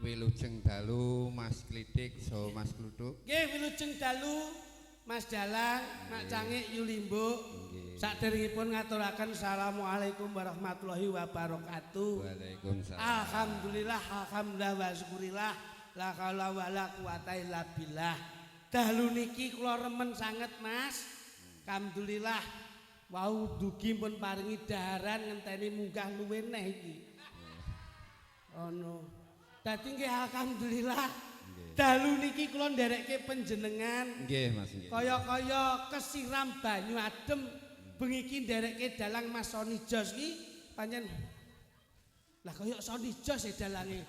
Wilujeng dalu Mas Klitik saha Mas Kluthuk. Nggih, wilujeng dalu Mas Dalang, Mak Cangik Yulimbo. Nggih. Saderengipun ngaturaken assalamualaikum warahmatullahi wabarakatuh. Waalaikumsalam. Alhamdulillah, alhamdulillah wa syukurillah. La haula wala quwata illa billah. Dalu niki kula remen sanget, Mas. Alhamdulillah. Wau dugi pun paringi daharan ngenteni munggah luwe neh iki. Ono. Dadi nggih alhamdulillah. Dalu niki kula nderekke panjenengan. Nggih, Mas, nggih. Kaya-kaya kesiram banyu adem bengi iki nderekke dalang Mas Sony Jos iki pancen lah kaya Sony Jos e dalange.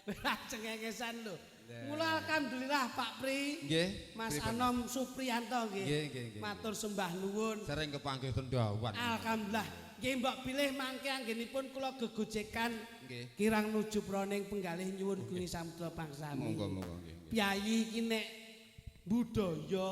Ora cengengesan lho. Mula alhamdulillah Pak Pri. Nggih. Mas Pripun? Anom Supriyanto nggih. Nggih, nggih, nggih. Matur sembah nuwun. Sering kepanggih tendawan. Alhamdulillah. Nggih mbok pilih mangke anggenipun kula gegojekan Nggih. kirang nuju proning penggalih nyuwun Gunung Samudra Pangsami. Monggo, monggo, nggih, nggih. Piyayi iki nek budaya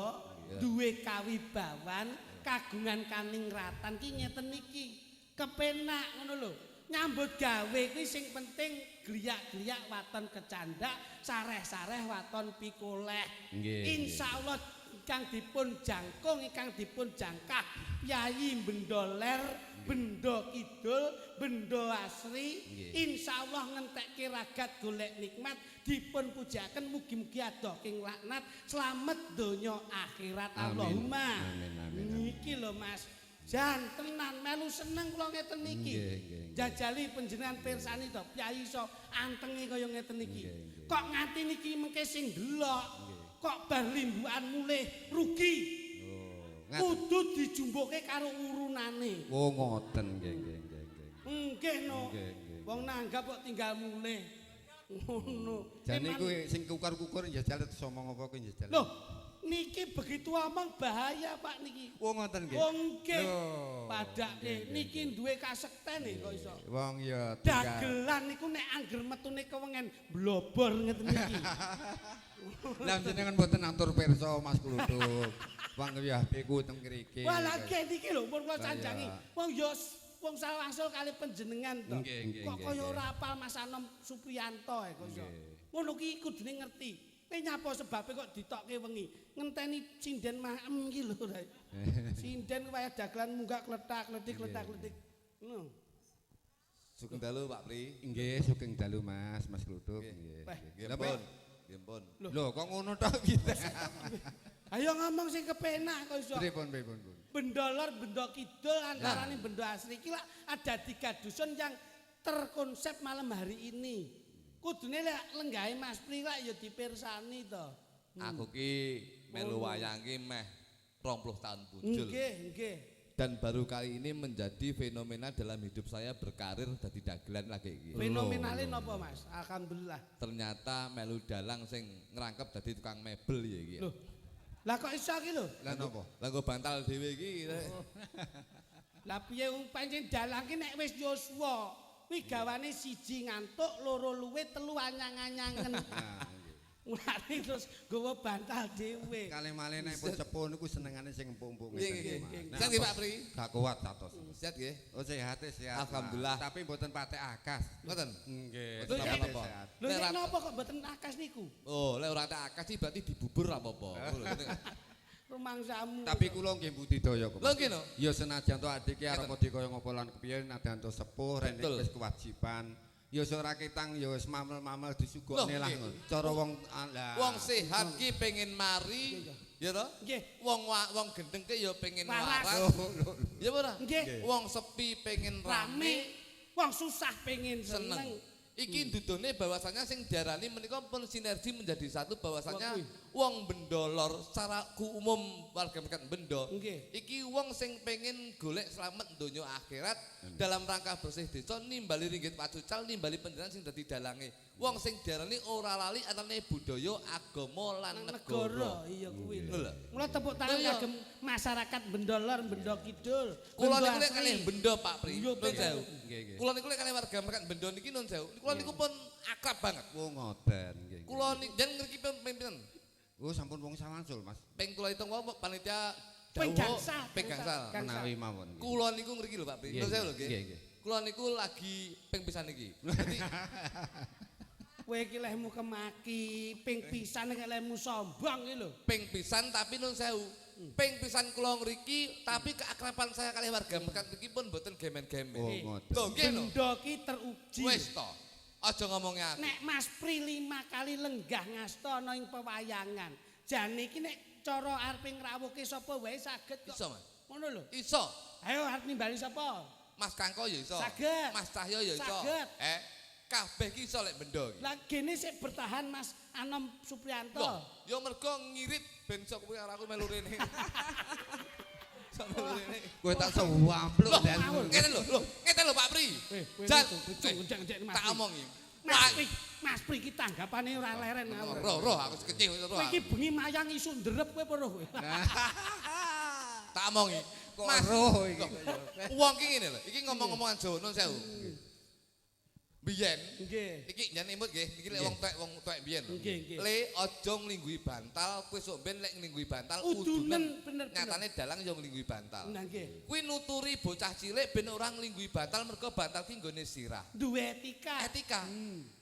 duwe kawibawan kagungan kaningratan ki ngeten iki. Kepenak ngono lho. Nyambut gawe kuwi sing penting gliyak-gliyak waton kecandak, sareh-sareh waton pikoleh. Nggih. Insyaallah ingkang dipun jangkung, ingkang dipun jangkah Piyayi Bendo Ler, Bendo Kidul, Bendo Asri, insyaallah ngentekke ragat golek nikmat dipun pujaken mugi-mugi adoh king laknat slamet donya akhirat. Amin. Allahumma. Amin, amin, amin. Niki lho Mas. Jan tenan melu seneng kula ngeten niki. Nggih, nggih, nggih. Jajali panjenengan pirsani to, piyayi iso antenge kaya ngeten niki. Nggih, nggih. Kok nganti niki mengke sing delok, kok bar limbukan mulih rugi. Oh, ngaten. Kudu dijumbuke karo urunane. Oh, ngoten, nggih, nggih, nggih, nggih. Nggih no. Nggih, nggih. Wong nanggap kok tinggal mulih. Ngono. Jane Eman- kuwi sing kukur-kukur njajal terus omong apa kuwi njajal. Loh, niki begitu omong bahaya Pak niki. Oh, ngoten nggih. Wong nggih. Loh, Padake nggih, nggih, niki nggih. duwe kasekten kok iso. Wong ya tinggal. Dagelan niku nek angger metune kewengen blobor ngeten niki. Lah jenengan mboten atur pirsa Mas Kluthuk. Wong ya HP ku teng mriki. Wah lha niki lho pun kula Lah, sanjangi. iya. Wong ya wong sawangsul kali panjenengan to. Nggih, nggih, Kok nggih, kaya nggih. ora apal Mas Anom Supriyanto e kok iso. Nggih. Ngono ki kudune ngerti. Kowe nyapa sebabe kok ditokke wengi? Ngenteni sinden maem ki lho. Sinden wayah dagelan munggah kletak kletik kletak kletik. Ngono. Sugeng dalu Pak Pri. Nggih, sugeng dalu Mas, Mas Kluthuk. Nggih. Weh. Nggih Lah, pun. Nggih pun. Lho kok ngono tok kita. Ayo ngomong sing kepenak kok iso. Pripun, pripun, pun. Bendo Lor, Bendo Kidul antarane Bendo Asri iki lak ada tiga dusun yang terkonsep malam hari ini. Kudune lek lenggahe Mas Pri lak ya dipirsani to. Aku ki melu wayang ki meh 20 tahun punjul. Nggih, nggih. Dan baru kali ini menjadi fenomena dalam hidup saya berkarir dadi dagelan lagi iki. Fenomenale napa Mas? Alhamdulillah. Ternyata melu dalang sing ngrangkep dadi tukang mebel ya iki. Loh. Lah kok iso ki lho? Lah napa? Lah nggo bantal dhewe iki. Lah piye wong pancen dalang ki nek wis yuswa, kuwi gawane siji ngantuk, loro luwe, telu anyang-anyangen. Nah, nggih. Mulane terus nggawa bantal dhewe. Kalih malih nek pun sepuh niku senengane sing empuk-empuk Nggih, ngeten nggih, iki, Mas. nggih. Sehat nggih, Pak Pri? Gak kuat satos. Sehat nggih? Oh sehat, sehat. Mas. Alhamdulillah. Tapi mboten patek akas. Ngoten. Nggih. Mboten sehat, napa-napa. sehat. Lho Lek nek ra- napa kok mboten akas niku? Oh, lek ora tak akas sih berarti dibubur apa-apa. Ngono lho. Rumangsamu. Tapi kula nggih budidaya kok. Lho nggih no? Ya senajan to adik ki arep padha kaya ngopo lan kepiye nadan to sepuh rene Betul. wis kewajiban. Ya ora ketang ya wis mamel-mamel disugokne Loh, lah nggih. ngono. Cara wong ah, lah. Wong sehat ki pengen mari, ya toh? Nggih. Wong wong gendeng ki ya pengen Waras. waras. Ya ora? Nggih. Wong sepi pengen Rame. rame, Wong susah pengen seneng. seneng. Iki ndudone bahwasanya sing diarani menika pun sinergi menjadi satu bahwasanya Wah, kuwi. wong Bendo Lor secara ku umum warga masyarakat Bendo. Nggih. Iki wong sing pengen golek slamet donya akhirat dalam rangka bersih desa nimbali ringgit pacucal nimbali panjenengan sing dadi dalange. Wong sing diarani ora lali anane budaya, agama lan Nang negara. negara iya kuwi Lho lho. lho. Mula tepuk tangan Lho, iya. kagem masyarakat Bendo Lor, Bendo Kidul. Kula Bendo niku lek Asri. kalih Bendo Pak Pri. Iya, Nun betul. sewu. Nggih, nggih. Kula niku lek kalih warga masyarakat Bendo niki nun sewu. Kula niku pun akrab banget. Wong ngoten nggih. Kula niki jen ngriki pun ping pinten? Oh sampun wong sawangsul Mas. Ping kula hitung wau panitia Ping dawuh, gangsal, ping gangsal. gangsal. Menawi mawon nggih. Kula niku ngriki lho Pak Pri. Nggih, Nun sewu lho nggih. nggih, nggih. Kula niku lagi ping pisan iki. Dadi Kowe iki lehmu kemaki, ping pisan nek lehmu sombong iki lho. Ping pisan tapi nun sewu. Ping pisan kula ngriki tapi keakraban saya kalih warga Mekat iki pun mboten gemen-gemen. Oh, Nggih. ngoten. Lho nggih lho. Benda ki teruji. Wis to. Aja ngomongi aku. Nek Mas Pri 5 kali lenggah ngasta ana ing pewayangan. Jane iki nek cara arepe ngrawuhke sapa wae saged kok. Iso, Mas. Ngono lho. Iso. Ayo arep nimbali sapa? Mas Kangko ya iso. Saged. Mas Cahyo ya iso. Saged. Kabeh ki iso lek benda iki. Lah gene sik bertahan Mas Anom Supriyanto. Loh, ya mergo ngirit ben iso kuwi karo aku melu rene. Sok melu rene. Kowe tak sewampluk Loh, dan ngene lho, lho, ngene lho Pak Pri. Kowe Jan, ngejek Mas tak Pri. omongi. Mas Pri, Mas Pri iki tanggapane ora leren ngawur. Roh, roh aku sekecil roh. Kowe iki bengi mayang isuk ndrep kowe apa roh kowe? Tak omongi. Kok Mas, roh iki. Wong ki ngene lho, iki ngomong-ngomongan Jawa nun sewu. Biyen Nggih. iki jan imut nggih, iki lek wong tuwek biyen lho. Nggih, nggih. Le aja nglingguhi bantal, kowe sok ben lek nglingguhi bantal Udunen bener bener. Nyatane dalang yo nglingguhi bantal. Nah nggih. Kuwi nuturi bocah cilik ben ora nglingguhi bantal mergo bantal ki nggone sirah. Duwe etika. Etika.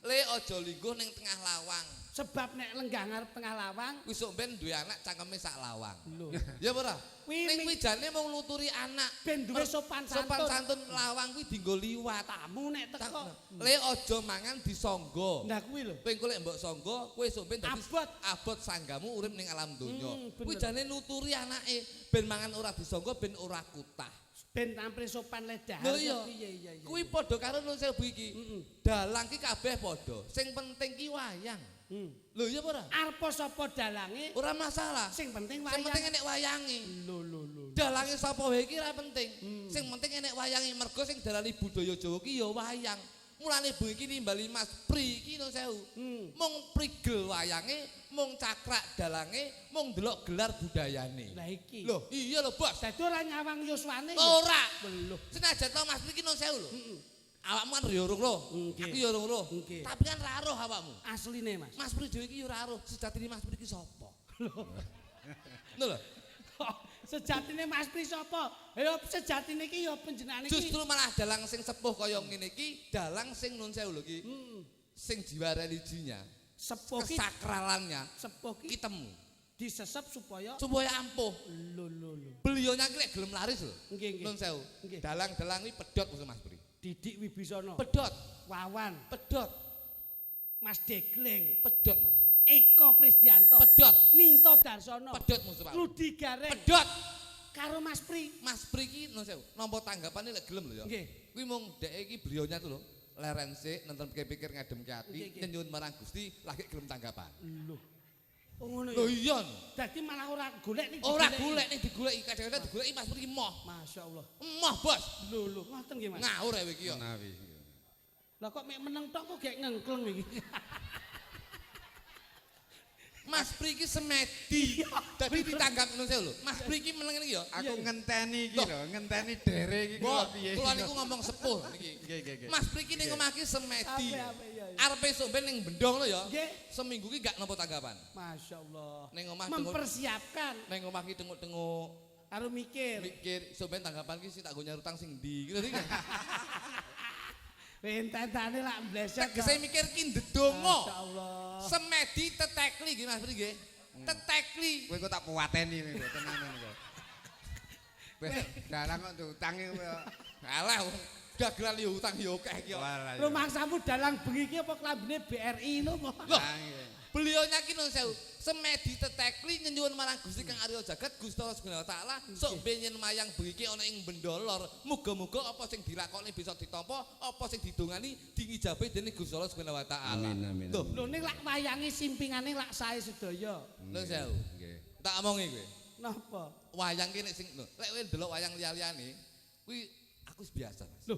Le aja lingguh ning tengah lawang. Sebab nek lenggah ngarep tengah lawang, Kuwi sok ben duwe anak cangkeme sak lawang. lho. Ya apa ora? Kuwi Ning kuwi jane mung nuturi anak. Ben duwe sopan santun. Sopan santun lawang kuwi dienggo liwat. Tamu nek teko. Le aja mangan disangga. Nah kuwi lho. Kowe engko lek mbok sangga, kowe sok ben dadi Abot. abot sanggamu urip ning alam donya. Kuwi Bener. jane nuturi anake ben mangan ora disangga ben ora kutah. Ben tampil sopan ledah. Lho iya. Iya iya iya. Kuwi padha karo nun sewu iki. Dalang ki kabeh padha. Sing penting ki wayang. Lho iya apa ora? Arpa sapa dalange? Ora masalah. Sing penting Sing wayang. penting enek wayange. Lho lho lho. Dalange sapa wae iki ora penting. Sing penting enek wayange mergo sing darani budaya Jawa ki ya wayang. Mulane bengi iki nimbali Mas Pri iki nun sewu. Mung prigel wayange, mung cakrak dalange, mung delok gelar budayane. Lah iki. Lho, iya lho, Bos. Dadi ora nyawang yuswane. ya? Ora. Lho. Senajan to Mas Pri iki nun sewu lho. Awakmu kan ya urung roh. Nggih. Aku ya urung roh. Nggih. Tapi kan ra roh awakmu. Asline Mas. Mas Pri dhewe iki ya ora roh. Sejatine Mas Pri iki sapa? Lho. Lho. Sejatine Mas Pri sapa? Ya sejatine iki ya panjenengane iki. Justru malah dalang sing sepuh kaya ngene iki, dalang sing nun sewu lho iki. Sing jiwa religinya, Sepuh ki kesakralannya sepuh ki kitemu. disesep supaya Supaya ampuh. lho lho lho. Beliaunya iki lek gelem laris lho. Nggih nggih. Nun sewu. Nggih. Dalang-dalang iki pedhot musuh Mas Pri. Didik Wibisono, Pedhot, Wawan, pedhot, Mas Degleng, pedhot Mas. Eko Prisdianto, Pedhot, Minto Darsono, pedhot musuh Pak. Rudi Gareng Pedhot. karo Mas Pri. Mas Pri iki nun sewu, nampa tanggapane lek gelem lho ya. Nggih. Kuwi mung dhek iki beliaunya tuh lho. Leren sik nenten pikir-pikir ngademke ati, Nggih, nggih. nyuwun marang Gusti lagi gelem tanggapan. Lho. Oh ngono Lho ya. iya. no. Dadi malah ora golek ning Ora digoleki. golek ning digoleki, kadang-kadang digoleki Mas Pri moh. Masya Allah. Emoh, Bos. Lho lho, ngoten nggih Mas. Ngawur ae iki ya. Menawi. Lah kok mek meneng tok kok gek ngengkleng iki. Mas Pri iki semedi. Dadi ditanggap nun sewu lho. Mas Pri iki meneng iki ya. Aku ngenteni iki Loh. lho, ngenteni dere iki Mbok, kok piye. kula niku ngomong sepuh niki. Nggih, nggih, nggih. Mas Pri iki ning omah iki semedi. Ape, ape, iya, iya. Arepe sok ben ning bendong lho ya. Nggih. Seminggu ki gak nampa tanggapan. Masya Allah. Ning omah tengok Mempersiapkan ning omah ki tengok-tengok karo mikir. mikir sok ben tanggapan ki sing tak nggo nyaur utang sing ndi. Gitu iki. Ententane lak mbleset. Tegese mikir ki ndedonga. Masya Allah. Semedi tetekli nggih Mas Pri nggih. Tetekli. Kowe kok tak puwateni kowe tenanan kowe. Wes dalang kok diutangi kowe. Alah wong dagelan yo utang yo akeh iki kok. Walah. iya. Rumangsamu dalang bengi iki apa klambine BRI ngono apa? Loh. Ah, nggih. Beliaunya ki nun sewu, semedi tetekli nyenyuwun marang Gusti Kang Arya Jagat Gusti Allah Subhanahu wa taala sok ben yen mayang bengi ki ana ing Bendolor. Muga-muga apa sing dilakoni bisa ditampa, apa sing didongani diijabahi dening Gusti Allah Subhanahu wa taala. Amin, amin, Loh, Lho ning lak wayange simpingane lak sae sedaya. nun sewu. Nggih. Tak omongi kowe. Napa? Wayang ki nek sing lho, lek kowe ndelok wayang liya-liyane, kuwi aku wis biasa, Mas. Lho,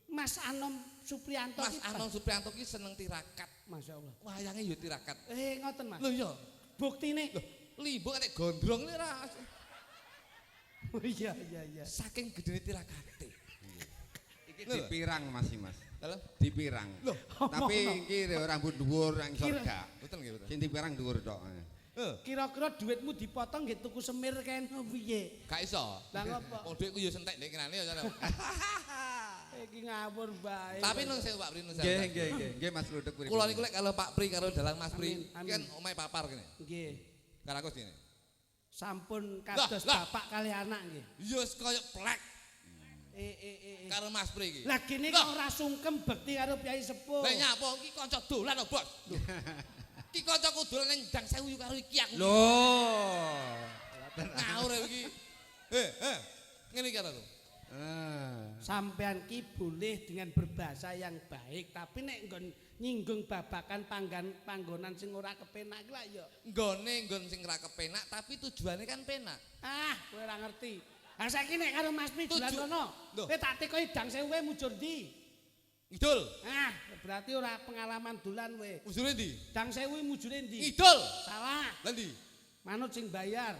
Mas Anom Supriyanto Mas ki Anom Supriyanto ki seneng tirakat. Masya Allah. Wayange ya tirakat. Ngoten Mas. Lho iya. Buktine. Lho, limbuk nek gondrong ora. Oh iya iya iya. Saking gedene tirakate. Iki dipirang Mas iki, Mas. Dalam Dipirang. Loh, Tapi iki rambut dhuwur nang isor Kira- gak. Betul nggih, betul. Sing dipirang dhuwur tok. Heeh. Kira-kira duitmu dipotong nggih tuku semir kene piye? Gak iso. Lah ngopo? Wong dhuwitku ya sentek ndek kenane ya. Iki ngawur bae. Tapi nun sewu Pak Pri nun sewu. Nggih, nggih, nggih. Nggih Mas Kluduk pripun? Kula niku lek kalau Pak Pri karo dalang Mas Pri, Amin, amin. kan omahe papar kene. Nggih. Karo aku sini. Sampun kados Lah, lah. bapak kali anak nggih. Ya wis koyo plek Eh. karo Mas Pri iki. Lah gini Lah. kok ora sungkem bekti karo Kyai Sepuh. Lah nyapa iki kanca dolan lho, Bos. Iki kancaku dolan ning Dang Sewu karo iki aku. Lho. Ngawur iki. Eh. Ngene iki aku. Ah. Sampean ki boleh dengan berbahasa yang baik, tapi nek nggon nyinggung babakan panggonan sing ora kepenak ki lak ya. Nggone nggon sing ra kepenak tapi tujuane kan penak. Ah, kowe ora ngerti. Lah saiki nek karo Mas Pi dolan kono, Loh. kowe tak tekoki Dang Sewu kowe mujur ndi? Ngidul. Ah, berarti ora pengalaman dolan kowe. Mujure ndi? Dang Sewu mujure ndi? Ngidul. Salah. Lah ndi? Manut sing bayar.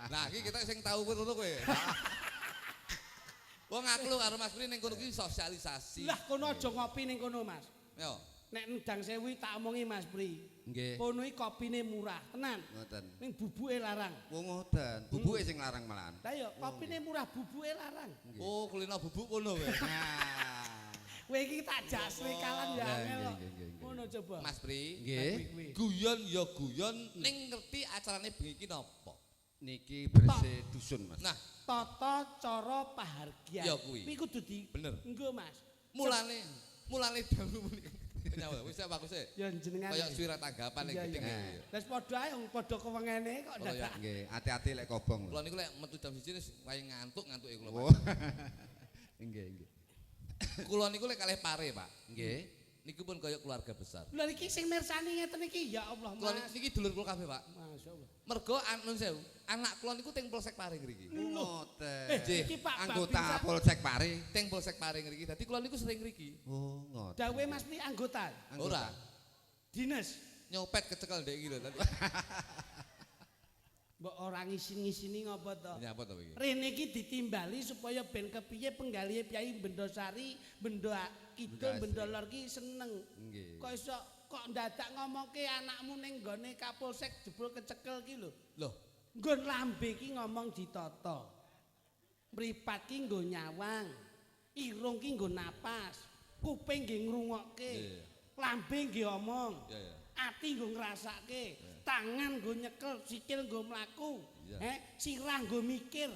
Lah iki kita sing tau kowe ngono kowe. Wong aku lho karo Mas Pri ning kono ki sosialisasi. Lah kono aja ngopi ning kono, Mas. Yo. Nek Dang Sewu tak omongi Mas Pri. Nggih. Kono iki kopine murah, tenan. Ngoten. Ning bubuke larang. Wong ngoten, bubuke sing larang malahan. Lah ya kopine murah, bubuke larang. Oh, kulino bubuk kono kowe. Nah. Kowe iki tak jak srikalan ya Lah, angel kok. nggih, nggih, nggih. Ngono coba. Mas Pri, Nggih. Kuwi. guyon ya guyon ning ngerti acarane bengi iki napa? Niki bersih dusun, Mas. Nah, Tata cara pahargyan. Ya, kuwi. Kuwi kudu di Bener. Nggo, Mas. Mulane dalu muni. Nyawa wis aku sih. Ya jenengan. Kaya surat tanggapan ning Iya, gedeng iya. iki. Wis padha ae wong padha kewengene kok Oh, iya. dadak. Nggih, ati-ati lek kobong. Kula niku lek metu jam 1 wis wae ngantuk-ngantuke kula. Oh. Nggih, nggih. Kula niku lek kalih pare, Pak. Nggih. Niku pun kaya keluarga besar. Lha iki sing mirsani ngeten iki ya Allah, Kula Mas. niki dulur kula kabeh, Pak. Masyaallah. Mergo anun sewu, anak kula niku teng Polsek Pare ngriki. Ngoten. Eh, iki Pak Anggota Babinsa. Polsek Pare. Teng Polsek Pare ngriki. Dadi kula niku sering ngriki. Oh, ngoten. Dawe Mas Pri anggota Anggota. Ora. dinas. Nyopet kecekel ndek iki lho tadi. Mbok ora ngisin-ngisini ngopo to? Nyapa to iki? Rene iki ditimbali supaya ben kepiye penggalihe Kyai Bendosari, Bendo Kidul, Bendo Bendo Lor ki seneng. Nggih. Kok iso kok ndadak ngomongke anakmu ning nggone Kapolsek jebul kecekel ki lho. Loh, Nggon lambe ki ngomong ditata. Mripat ki nggo nyawang. Irung ki nggo napas. Kuping nggih ngrungokke. Iya, iya. Lambe nggih omong. Iya, iya. Ati nggo ngrasake, tangan nggo nyekel, sikil nggo mlaku, Iya. sirah nggo mikir.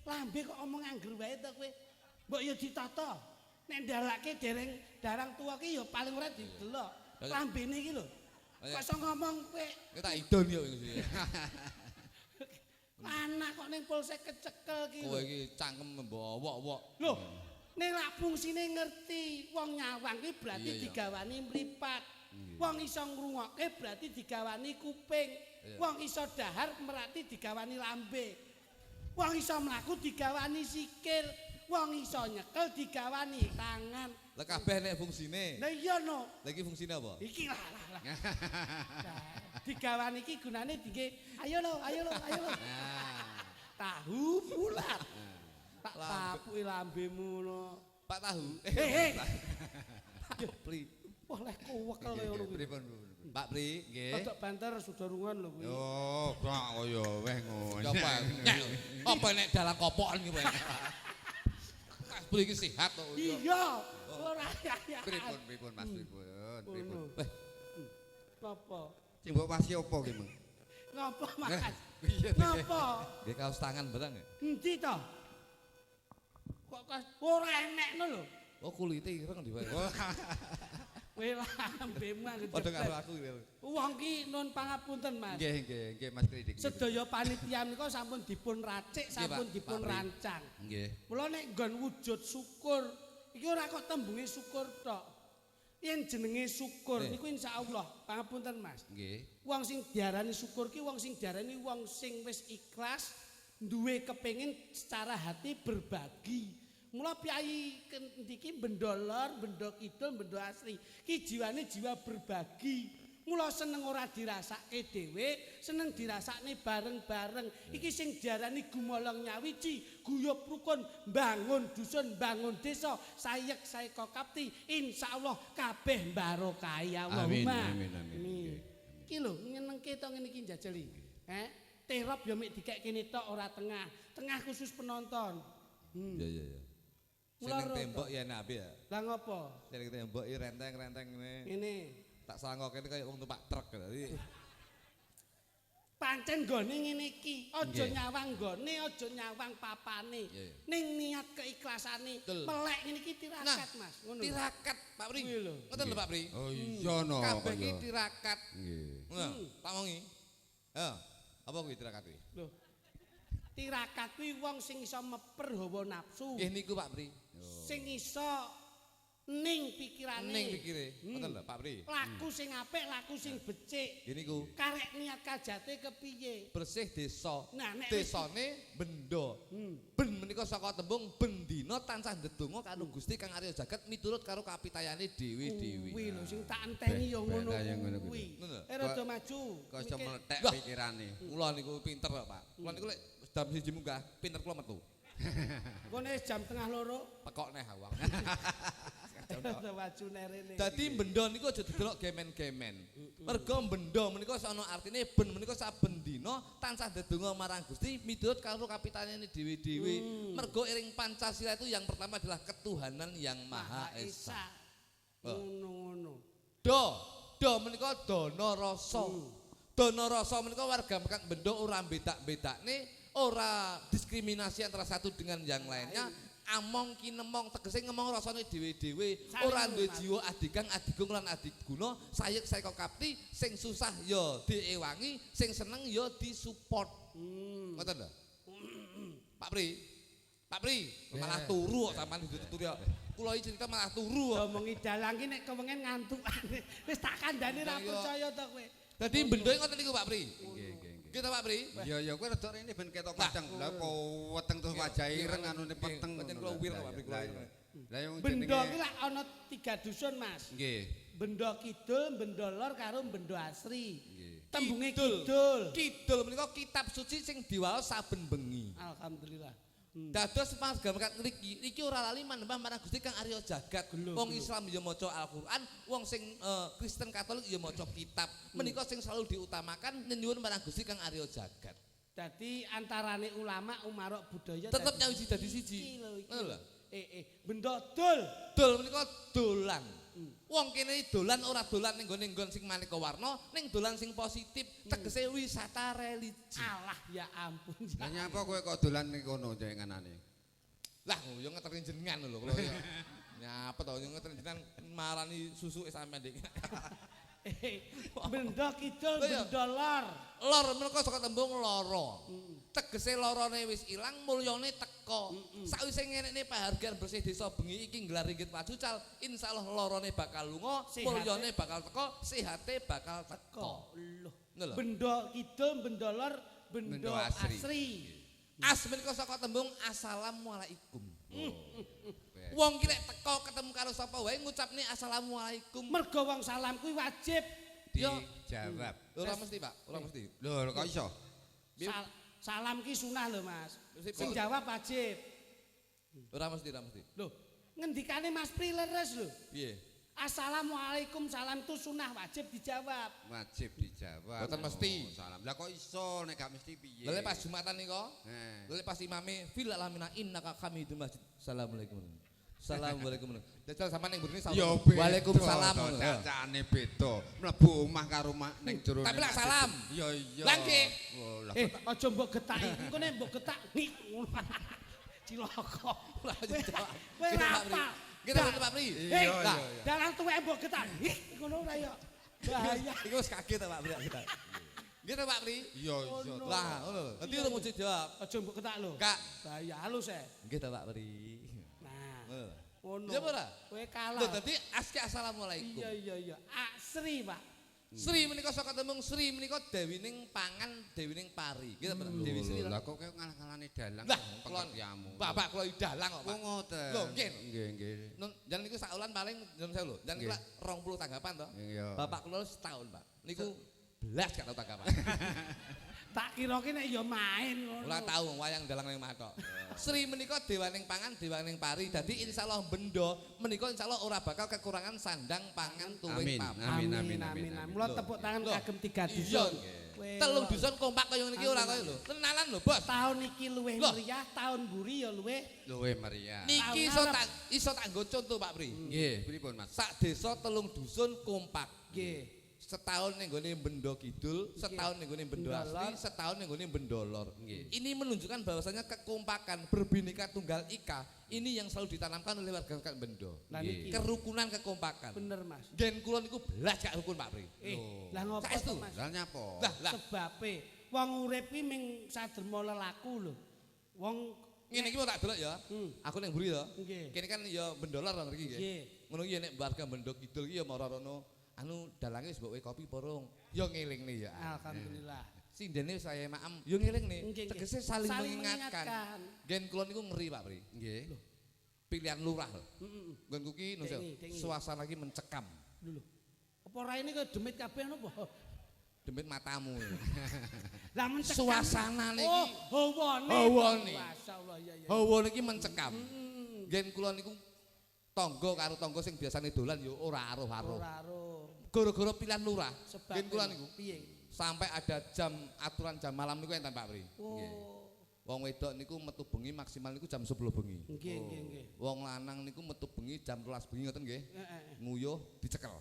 Lambe kok omong angger wae to kowe. Mbok ya ditata. Nek ndalake dereng darang tuwa ki ya paling ora didelok. Iya. Lambene iki lho. Iya. Kok iso ngomong kowe Kowe tak idon yo iki. anak kok ning polsek kecekel ki Kowe lho. iki cangkem mbowok-wok. Lho, ning lak fungsine ngerti wong nyawang ki berarti Iya, iya. digawani mripat. Wong iso ngrungokke berarti digawani kuping. Iya. Wong iso dahar berarti digawani lambe. Wong iso mlaku digawani sikil. Wong iso nyekel digawani tangan. Lah kabeh nek fungsine. Lah iya no. Lah iki fungsine apa? Iki lah lah lah. Lah, digawani iki gunane dingge ayo lo, ayo lo, ayo lo. Nah. Tahu bulat. Tak Lambe. tapuki lambemu no. Pak tahu. Hei, hei. Pak Pri. Wah, leh kowekel kaya ngono kuwi. Pripun, pripun. Pak Pri. Nggih. Rodok banter sudorungan lho kuwi. Yo, kok kaya weh ngono. Apa? Nek apa nek dalang kopokan iki kowe. Mas Pri iki sehat kok. Iya, ora ya. Pripun, pripun Mas, pripun, pripun. Ngono. Weh, Ngopo? Sing mbok wasi apa ki, Mang? Ngopo, Mas? Piye to, Ki? Ngopo? nggih kaos tangan barang ya. Endi to? Kok kaos ora enekno lho. Oh kulite ireng ndi wae. Oh, Kowe lambemu anggere. Padha karo aku iki. Wong ki nun pangapunten, Mas. Nggih, nggih, nggih Mas Kridik. Sedaya panitia menika sampun dipun racik, sampun Pak. dipun Pak Pri. rancang. Nggih. Mula nek nggon wujud syukur, iki ora kok tembunge syukur tok. Yen jenenge syukur Nggih. niku insyaallah, pangapunten Mas. Nggih. Wong sing diarani syukur ki wong sing diarani wong sing wis ikhlas, duwe kepengin secara hati berbagi. Mula piyayi niki bendo lor, bendo kidul, bendo asri. Ki jiwane jiwa berbagi. Mula seneng ora dirasake dhewe, seneng dirasakne bareng-bareng. Iki sing diarani gumolong nyawiji, guyub rukun, bangun dusun, bangun desa, sayek saeka kapti, insyaallah kabeh barokahi Allahumma. Amin, amin, amin. Nggih. Iki lho nyenengke to ngene iki njajeli. Terop ya mek dikek kene tok ora tengah. Tengah khusus penonton. Iya iya iya. Sing ning tembok ya enak ya. Lah ngopo? Sing ning tembok iki renteng-renteng ngene. Ngene. Tak salangko kene kaya wong numpak truk dadi. Pancen nggone ngene iki, aja nyawang nggone, aja nyawang papane. Ning niat keikhlasane, melek ngene iki tirakat, Mas. Ngono. Tirakat, Pak Pri. Ngoten lho Pak Pri. Oh iya no. Kabeh iki tirakat. Nggih. Ngono, tak omongi. Heeh. Apa kuwi tirakat kuwi? Lho. Tirakat kuwi wong sing iso meper hawa nafsu. Nggih niku Pak Pri. Sing iso ning pikirane. Ning pikire. Ngoten lho Pak Pri. Laku sing apik, laku sing becik. Nggih niku. Karek niat kajate kepiye? Bersih desa. Nah, nek desane benda. Ben menika saka tembung bendina tansah ndedonga karo Gusti Kang Arya Jagat miturut karo kapitayane dhewe-dhewe. Kuwi lho sing tak enteni ya ngono kuwi. Rada maju. Kok iso mlethek pikirane. Kula niku pinter kok, Pak. Kula niku lek jam 1 munggah, pinter kula metu. Kene jam 1:30. Pekok neh awak. Dadi benda niku aja didelok gemen-gemen. Mergo benda menika ana artine ben menika saben dina tansah ndedonga marang Gusti miturut karo kapitane dhewe-dhewe. Mergo ering Pancasila itu yang pertama adalah ketuhanan yang Maha Esa. Ngono-ngono. Do menika dana rasa. Dana rasa menika warga Mekat benda ora bedak-bedakne, ora diskriminasi antara satu dengan yang lainnya. Among kinemong tegese ngemong rasane dhewe-dhewe, ora duwe jiwa adigang adigung lan adiguna, sayek saeka kapti, sing susah ya diewangi, sing seneng ya disupport. Ngoten lho. Pak Pri. Pak Pri, malah turu kok sampean dituturi kok. Kula iki cerita malah turu kok. Omongi dalang ki nek kewengen ngantukane. Wis tak kandhani ra percaya to kowe. Dadi bendhoe ngoten niku Pak Pri. Nggih, nggih. Gitu Pak Pri. Iya ya kowe rada rene ben ketok padang. Lah kok weteng terus wajahe ireng anune peteng. Pancen kula wir Pak Pri kula. Lah yang benda ki lak ana 3 dusun Mas. Nggih. Benda Kidul, Benda Lor karo Benda Asri. Nggih. Tembunge kidul. Kidul menika kitab suci sing diwaos saben bengi. Alhamdulillah. Dados warga Mekat ngriki iki ora lali manembah marang Gusti Kang Arya Jagat. Wong Islam ya maca Al-Qur'an, wong sing Kristen Katolik ya maca kitab. Menika sing selalu diutamakan nyuwun marang Gusti Kang Arya Jagat. Dadi antarane ulama umarok budaya tetep nyawiji dadi siji. Ngono lho. Benda dul. Dul menika dolan. Wong kene dolan ora dolan ning nggone nggon sing maneka warna, ning dolan sing positif, tegese wisata religi. Alah ya ampun. Lah nyapa kowe kok dolan ning kono jenenganane? Lah yo ngeterin jenengan lho kula ya. Nyapa to yo ngeterin jenengan marani susuke sampean dik. Benda kidul, benda lor. Lor menika saka tembung lara. Tegese larane wis ilang, mulyane teka. Sakwise ngenekne pahargyan bersih desa bengi iki nggelar ringgit wacucal, insyaallah larane bakal lunga, mulyane bakal teka, sehate bakal teka. Lho. Benda kidul, benda lor, benda asri. As menika saka tembung assalamualaikum. Wong ki nek teka ketemu karo sapa wae ngucapne assalamualaikum. Mergo wong salam kuwi wajib dijawab. Ora mesti, Pak. Ora mesti. Lho, kok iso? Salam ki sunah lho, Mas. Sing jawab wajib. Ora mesti, ora mesti. Lho, ngendikane Mas Pri leres lho. Piye? Assalamualaikum, salam itu sunah wajib dijawab. Wajib dijawab. Mboten mesti. Salam. Lah kok iso nek gak mesti piye? Lha pas Jumatan nika, lha pas imame fil alamina innaka hamidum majid. Assalamualaikum. Assalamualaikum. Jajal sampean ning mburine salam. Waalaikumsalam. Cacane beda. Mlebu omah karo ning jero. Tapi lak salam. Iya iya. Lah nggih. Aja mbok getaki. Engko nek mbok getak cilaka. Kowe ora. Nggih ta Pak Pri? Iya iya. Dalang tuwek mbok getak. Ngono ora ya. Bahaya. Iku wis kaget ta Pak Pri kita. Nggih ta Pak Pri? Iya iya. Lah ngono lho. Dadi ora mujud jawab. Aja mbok getak lho. Kak. Bahaya halus e. Nggih ta Pak Pri. Nah. Ngono. Iya ora? Kowe kalah. Lho dadi aski assalamualaikum. Iya iya iya. Asri Pak. Sri menika saka tembung Sri menika dewining pangan, dewining pari. Nggih ta Pak? Dewi Sri. Lah kok kowe ngalah-ngalane dalang pengertianmu. Bapak kula dalang kok, Pak. Ngoten. Lho nggih. Nggih nggih. Jan niku sak ulan paling nyun sewu lho. Jan niku lak 20 tanggapan to. Bapak kula setahun, Pak. Niku belas gak tau tanggapan. Tak kira ki nek ya main ngono. Ora tau wayang dalang ning mathok. Sri menika dewaning pangan, dewaning pari. Dadi insyaallah benda menika insyaallah ora bakal kekurangan sandang pangan tuwin papan. Amin amin amin. Mula tepuk tangan kagem 3 dusun. Telung dusun kompak kaya ngene iki ora kaya lho. Tenanan lho, Bos. Tahun iki luwih meriah, tahun mburi ya luwih meriah. Niki iso tak nggo contoh Pak Pri. Nggih, pripun Mas? Sak desa telung dusun kompak. Nggih. Setahun ning gone Bendo Kidul, setahun ning gone Bendo Asri, setahun ning gone Bendo Lor. Ini menunjukkan bahwasanya kekompakan berbineka tunggal ika ini yang selalu ditanamkan oleh warga Bendo. Kerukunan kekompakan. Bener Mas. Gen kula niku belas gak rukun Pak Pri. Lah ngopo to Mas? Lah nyapa? Lah sebabe wong urip ki ming saderma lelaku lho. Wong ngene iki tak delok ya. Aku ning mburi ya. Kene kan ya Bendo Lor ngriki nggih. Ngono iki nek warga Bendo Kidul iki ya mara rono. Anu dalange wis mbok kopi porong. Ya ngelingne ya. Alhamdulillah. Sindene wis saya maem, ya ngelingne. Tegese saling mengingatkan. Gen kula niku ngeri Pak Pri. Nggih. Pilihan lurah lho. Nggonku ki suasana iki mencekam. Lho. Apa raine kaya demit kabeh napa? Demit matamu. Lah mencekam. Suasanane iki. Oh, hawane. Hawane. Masyaallah ya ya. Hawane iki mencekam. Gen kula niku tangga karo tangga sing biasane dolan ya ora aruh-aruh. Ora aruh. Gara-gara pilihan lurah, gen kula niku piye? Sampai ada jam aturan jam malam niku enten Pak Pri. Nggih. Wong wedok niku metu bengi maksimal niku jam 10 bengi. Nggih, nggih, nggih. Wong lanang niku metu bengi jam 12 bengi ngoten nggih. Heeh. Nguyuh dicekel.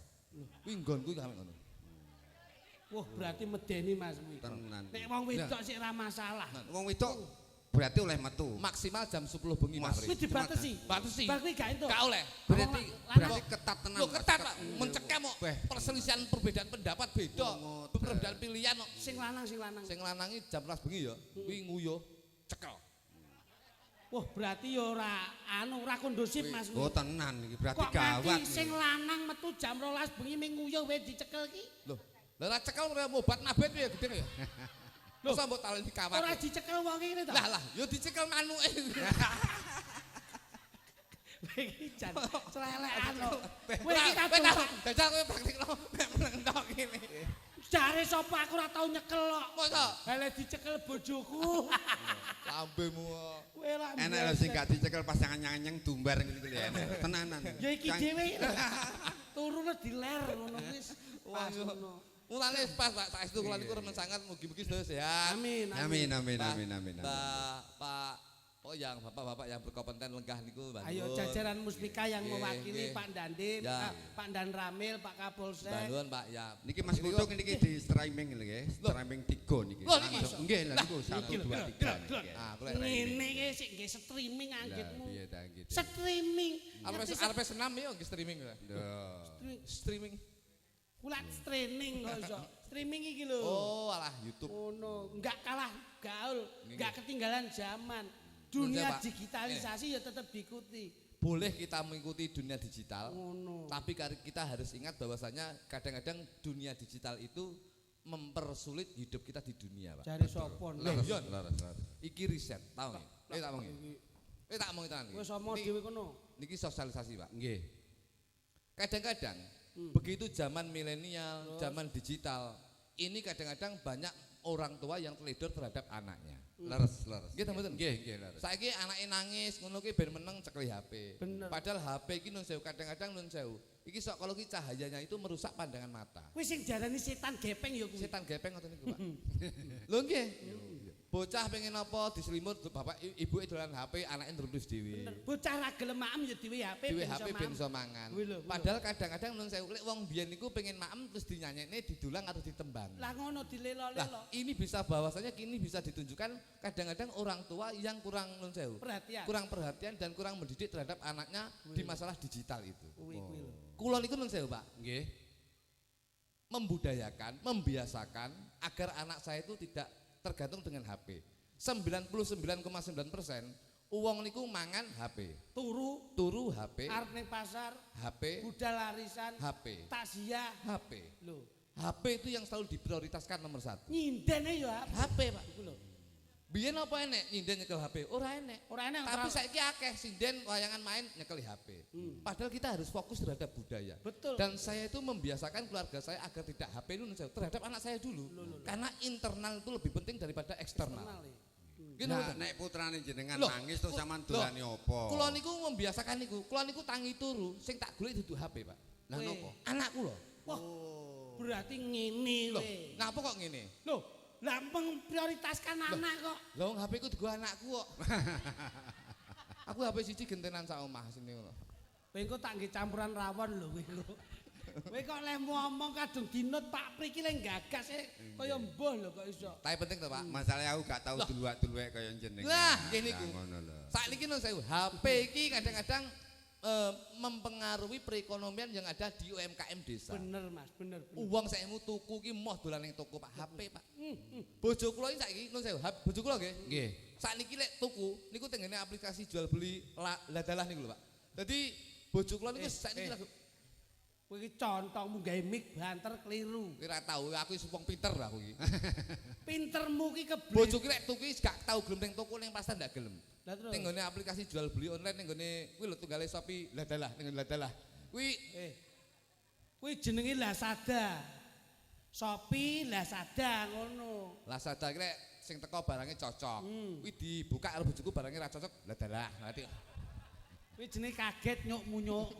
Kuwi nggonku sampe ngono. Wah, berarti medeni Mas kuwi. Tenan. Nek wong wedok sik ra masalah. Wong wedok berarti oleh metu. Maksimal jam 10 bengi Pak Pri. Kuwi dibatesi. Batesi. Bar kuwi gak entuk. Gak oleh. Berarti ketat tenan. Lho ketat Pak, mencekam kok. Perselisihan perbedaan pendapat beda. Perbedaan pilihan kok. Sing lanang sing lanang. Sing lanang iki jam 12 bengi ya, kuwi nguyuh cekel. Wah, berarti ya ora anu ora kondusif Mas. Oh tenan iki berarti gawat. Kok sing lanang metu jam 12 bengi ming nguyuh wae dicekel ki. Lho, lha ora cekel ora obat mabet piye gedhe ya. Lho, masa mbok taleni kawat. Ora dicekel wong ngene to. Lah lah, ya dicekel manuke. Iki jan celelekan kok. Kowe iki jajal kowe praktikno mek meneng tok ngene. Jare sapa aku ora tau nyekel kok. Masa? Hele dicekel bojoku. Lambemu. Kowe lambe. Enak lho sing gak dicekel pas nyang-nyang dumbar ngene iki lho enak. Tenanan. Ya iki dhewe. Turune diler ngono wis. Pas ngono. Mulane pas Pak, saestu kula niku remen sangat mugi-mugi sedaya sehat. Amin. Amin amin amin amin. Pak oh yang bapak-bapak yang berkompeten lenggah niku Mbah. Ayo jajaran Muspika yang mewakili Pak Dandim, Pak Dan Ramil, Pak Kapolsek. Mbah nuwun Pak ya. Niki Mas Kutuk niki di streaming lho nggih, streaming 3 niki. Langsung nggih lha niku 1 2 3. Ah, ngene iki sik nggih streaming anggitmu. Piye ta anggite? Streaming. Arep senam yo nggih streaming lho. Streaming. Kulat streaming kok iso. Streaming iki lho. Oh, alah YouTube. Ngono, enggak kalah gaul, enggak ketinggalan zaman. Dunia digitalisasi ya tetap diikuti. Boleh kita mengikuti dunia digital. Ngono. Tapi kita harus ingat bahwasanya kadang-kadang dunia digital itu mempersulit hidup kita di dunia, Pak. Jare sapa? Iki riset, tau nggih? Tak omongi. Tak omongi tenan iki. Wis omong dhewe kono. Niki sosialisasi, Pak. Nggih. Kadang-kadang begitu zaman milenial, zaman digital, ini kadang-kadang banyak orang tua yang teledor terhadap anaknya. Leres, leres. Nggih ta mboten? Nggih, nggih leres. Saiki anake nangis ngono ki ben meneng cekli HP. Bener. Padahal HP iki nun sewu kadang-kadang nun sewu. Iki sok kalau ki cahayanya itu merusak pandangan mata. Kuwi sing diarani setan gepeng ya kuwi. Setan gepeng ngoten niku, Pak. Lho nggih. Bocah pengen apa diselimut bapak ibuke dolan HP, anake ndrundus dhewe. Bocah ra gelem maem ya dhewe HP dhewe HP ben iso mangan. Padahal kadang-kadang nun sewu lek wong biyen niku pengen maem terus dinyanyekne, didulang atau ditembang. Lah ngono dilelo-lelo. Lah ini bisa bahwasanya kini bisa ditunjukkan kadang-kadang orang tua yang kurang nun sewu. Perhatian. Kurang perhatian dan kurang mendidik terhadap anaknya di masalah digital itu. Kuwi kuwi lho. Kula niku nun sewu, Pak. Nggih. Membudayakan, membiasakan agar anak saya itu tidak tergantung dengan HP. 99,9% uang niku mangan HP. Turu HP. Arep ning pasar HP. Budal arisan HP. Takziah HP. Lho. HP itu yang selalu diprioritaskan nomor 1. Nyindene ya HP, Pak. Iku lho. Biyen apa enek nyinden nyekel HP? Ora enek. Ora enek. Tapi saiki akeh sinden wayangan main nyekel HP. Padahal kita harus fokus terhadap budaya. Betul. Dan saya itu membiasakan keluarga saya agar tidak HP itu terhadap anak saya dulu. Loh. Karena internal itu lebih penting daripada eksternal. Nah, nek putrane jenengan nangis terus sampean dolani apa? Kula niku membiasakan niku. Kula niku tangi turu, sing tak golek dudu HP, Pak. Lah nopo? Anak kula. Wah. Berarti ngene Loh, we. ngapa kok ngene? Loh, lah memprioritaskan anak kok. Lah wong HP ku digo anakku kok. Aku HP siji gentenan sak omah sini ngono. Kowe engko tak nggih campuran rawon lho kowe engko. Kowe kok leh ngomong kadung dinut Pak Pri iki leh gagas kaya mbuh lho kok iso. Tapi penting to, Pak. Masalahnya aku gak tau duluwek-duluwek kaya jenengan. Lah, nggih niku. Lah, ngono lho. Sakniki nun sewu, HP iki kadang-kadang mempengaruhi perekonomian yang ada di UMKM desa. Bener Mas, bener bener. Uang saiki tuku ki moh dolan ning toko Pak, HP Pak. Bojo kula iki saiki nun sewu, bojo kula nggih. Nggih. Sakniki lek tuku niku tenggene aplikasi jual beli ladalah niku lho Pak. Dadi bojo kula niku sakniki lagu Kowe iki contongmu gawe mic banter keliru. ora tau aku wis wong pinter aku iki. Pintermu ki keble. Bojo ki lek tuku gak tau gelem ning toko ning pasar ndak gelem. Lah terus. Ning nggone aplikasi jual beli online ning nggone kuwi lho tunggale Shopee ladalah ning nggone ladalah. Kuwi Kuwi jenenge Lazada. Shopee Lazada ngono. Lazada ki lek sing teko barangnya cocok. Kuwi dibuka karo bojoku barangnya ra cocok ladalah. Berarti Kuwi jenenge kaget nyuk munyuk.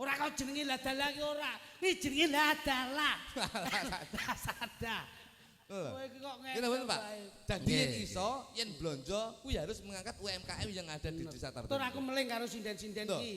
Ora kok jenenge Ladalah ki ora. Kuwi jenenge Ladalah. Lazada. Kowe iki kok ngene. Ngene bener, Pak. Jadi yen Nggih, iso yen blonjo kuwi harus mengangkat UMKM yang ada di desa tertentu. Tur aku meling karo sinden-sinden Loh. iki.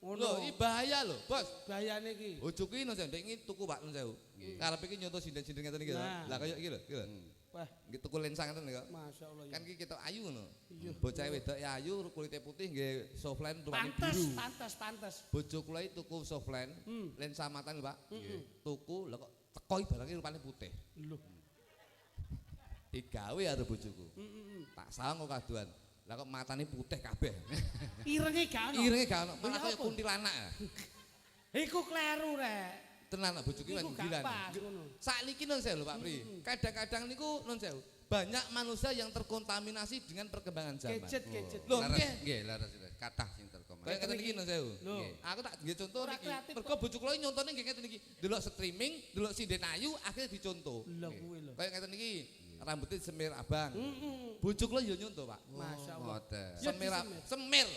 Ngono. Lho, iki bahaya lho, Bos. Bahayane iki. Bojoku iki nang ndek iki tuku Pak nun sewu. Karepe iki nyontoh sinden-sinden ngeten iki lho. Nah. Lah kaya iki lho, iki lho. Wah, Nggih tuku lensa ngeten lho. masyaallah ya. Kan iki ketok ayu ngono. Iya. Bocah wedok ya ayu, kulite putih nggih softline rupane Pantes, biru. pantes, pantes. Bojo kula iki tuku softline, lensa mata lho, Pak. Tuku lho kok teko iki barangnya rupane putih. Lho. Digawe karo bojoku. Tak sawang kok kaduan. Lah kok matane putih kabeh. Irenge gak ono. Irenge gak ono, Lho, malah ya kaya apa? kuntilanak. Iku kleru rek. Tenan lah bojoku Iku kan gak gila. pas ngono. Sakniki nun sewu lho Pak Pri. Kadang-kadang niku nun sewu, banyak manusia yang terkontaminasi dengan perkembangan zaman. Gadget, gadget. Lho, Laras, nggih. nggih, laras, laras. Kathah sing terkomen. Kaya ngeten iki nun sewu. Lho. Aku tak nggih contoh Ora niki. kreatif Mergo bojo kula iki nyontone nggih ngeten iki. Delok streaming, delok sinden ayu akhirnya dicontoh. Lho kuwi lho. Kaya ngeten iki, rambutnya semir abang. Bojo kula ya nyontoh, Pak. Masyaallah. Ngoten. Ya, Semir disemir. semir.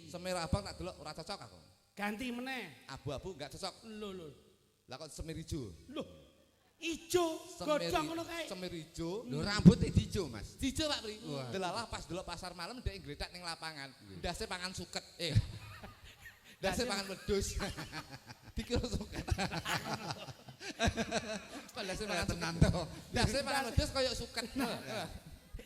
Semir abang tak delok ora cocok aku. Ganti meneh. Abu-abu enggak cocok. Lho lho. Lah kok semir ijo. Lho. Ijo, godhong ngono kae. Semir ijo. Lho rambutnya dijo, Mas. Dijo Pak Pri. Wah. Delalah pas delok pasar malam ndek ngletak ning lapangan. Ndase pangan suket. Ndase pangan wedhus. Dikira suket. Kok ndase pangan Tenan suket. to. Ndase pangan wedhus koyo suket.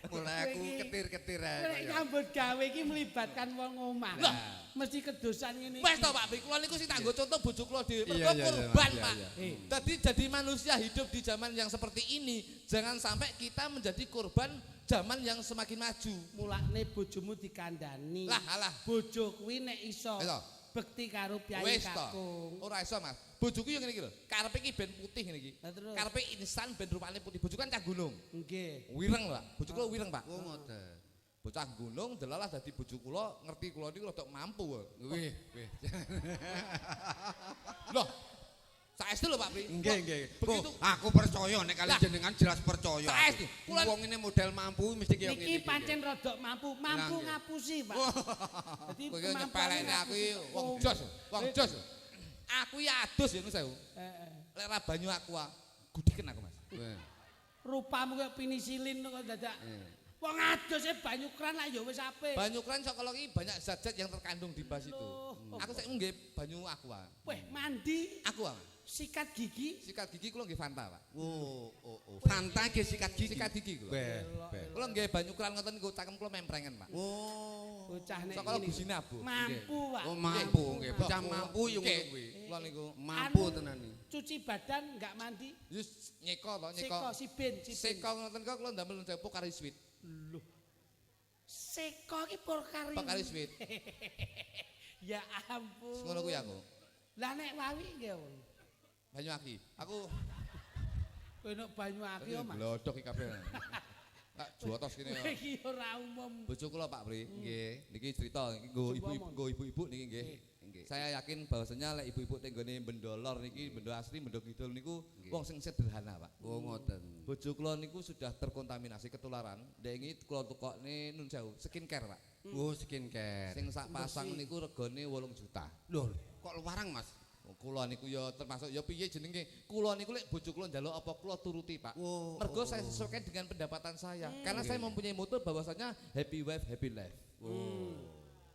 Mulai aku ketir-ketir ae. Nek nyambut gawe iki melibatkan wong omah. Lah. Mesti kedosan ngene iki. Wes to Pak Pri, kula niku sing tak nggo contoh bojo kula dhewe. Iya, Mergo iya, iya, korban, iya, Pak. iya. Dadi jadi manusia hidup di zaman yang seperti ini, jangan sampai kita menjadi korban zaman yang semakin maju. Mulane bojomu dikandani. Lah alah. Bojo kuwi nek iso Iso. bekti karo piyai Wis to. kakung. Ora iso, Mas. Bojoku yo ngene iki lho. Karepe iki ben putih ngene iki. Lah terus? Karepe instan ben rupane putih. Bojoku kan cah gunung. Nggih. Wireng lho, Pak. Bojo kula wireng, Pak. Oh ngoten. Bocah gunung delalah dadi bojo kula ngerti kula niku rada mampu. Wih, wih. Loh. Saestu lho Pak Pri. Nggih, nggih. Begitu Oh, aku percaya nek kali Lah. jenengan jelas percaya. Saestu. aku. Kula- Wong ini model mampu mesti kaya ngene Niki iki. pancen rodok mampu, mampu Lah, nggih. ngapusi, Pak. Dadi kowe iki nyepelekne aku iki wong Oh. jos, wong jos. Aku iki adus ya sewu. Heeh. Lek ra banyu aqua, gudiken aku, Mas. Weh. Rupamu kaya penisilin kok dadak. Wong adus e banyu kran lah ya wis apik. Banyu kran sok kalau iki banyak zat-zat yang terkandung di bas itu. Loh. Aku saiki nggih banyu aqua. Weh, mandi, Aqua. sikat gigi. Sikat gigi kula nggih Fanta, Pak. Oh, oh, oh. Fanta nggih sikat gigi. Sikat gigi kula. Beh, beh. Kula nggih banyu kran ngoten niku cangkem kula memprengen, Pak. Oh. Bocah nek Sok kalau ngene. gusine abuh. Mampu, Pak. Oh mampu nggih. Bocah mampu yo ngono Nggih, kuwi. Kula niku Mampu Anu, tenan iki. Cuci badan enggak mandi. Yus nyeka to, nyeka. Seko sibin, sibin. Seka ngoten kok kula ndamel Pokari Sweet. Loh. Seko iki Pokari. Pokari Sweet. Ya ampun. Ngono kuwi aku. Lah nek wawi nggih. Banyu aki. Aku Kowe nek banyu aki yo, Mas. glodok iki kabeh. Tak jotos kene. Kowe iki ora umum. Bojo kula Pak Pri. Nggih. Niki cerita niki nggo Coba ibu-ibu omong. nggo ibu-ibu niki nggih. Nggih. Saya yakin bahwasanya lek ibu-ibu tenggone Bendolor niki, Bendo Asri, Bendo Kidul niku Nggih. wong sing sederhana, Pak. Oh ngoten. Bojo kula niku sudah terkontaminasi ketularan. Ndek wingi kula tukokne nun sewu, skincare, Pak. Oh skincare. Sing sak pasang niku regane 8 juta. Loh, kok luarang, Mas? Kula niku ya termasuk ya piye jenenge? Kula niku lek bojo kula njaluk apa kula turuti, Pak. Oh, Mergo saya sesuaikan dengan pendapatan saya. Karena saya mempunyai moto bahwasanya happy wife happy life.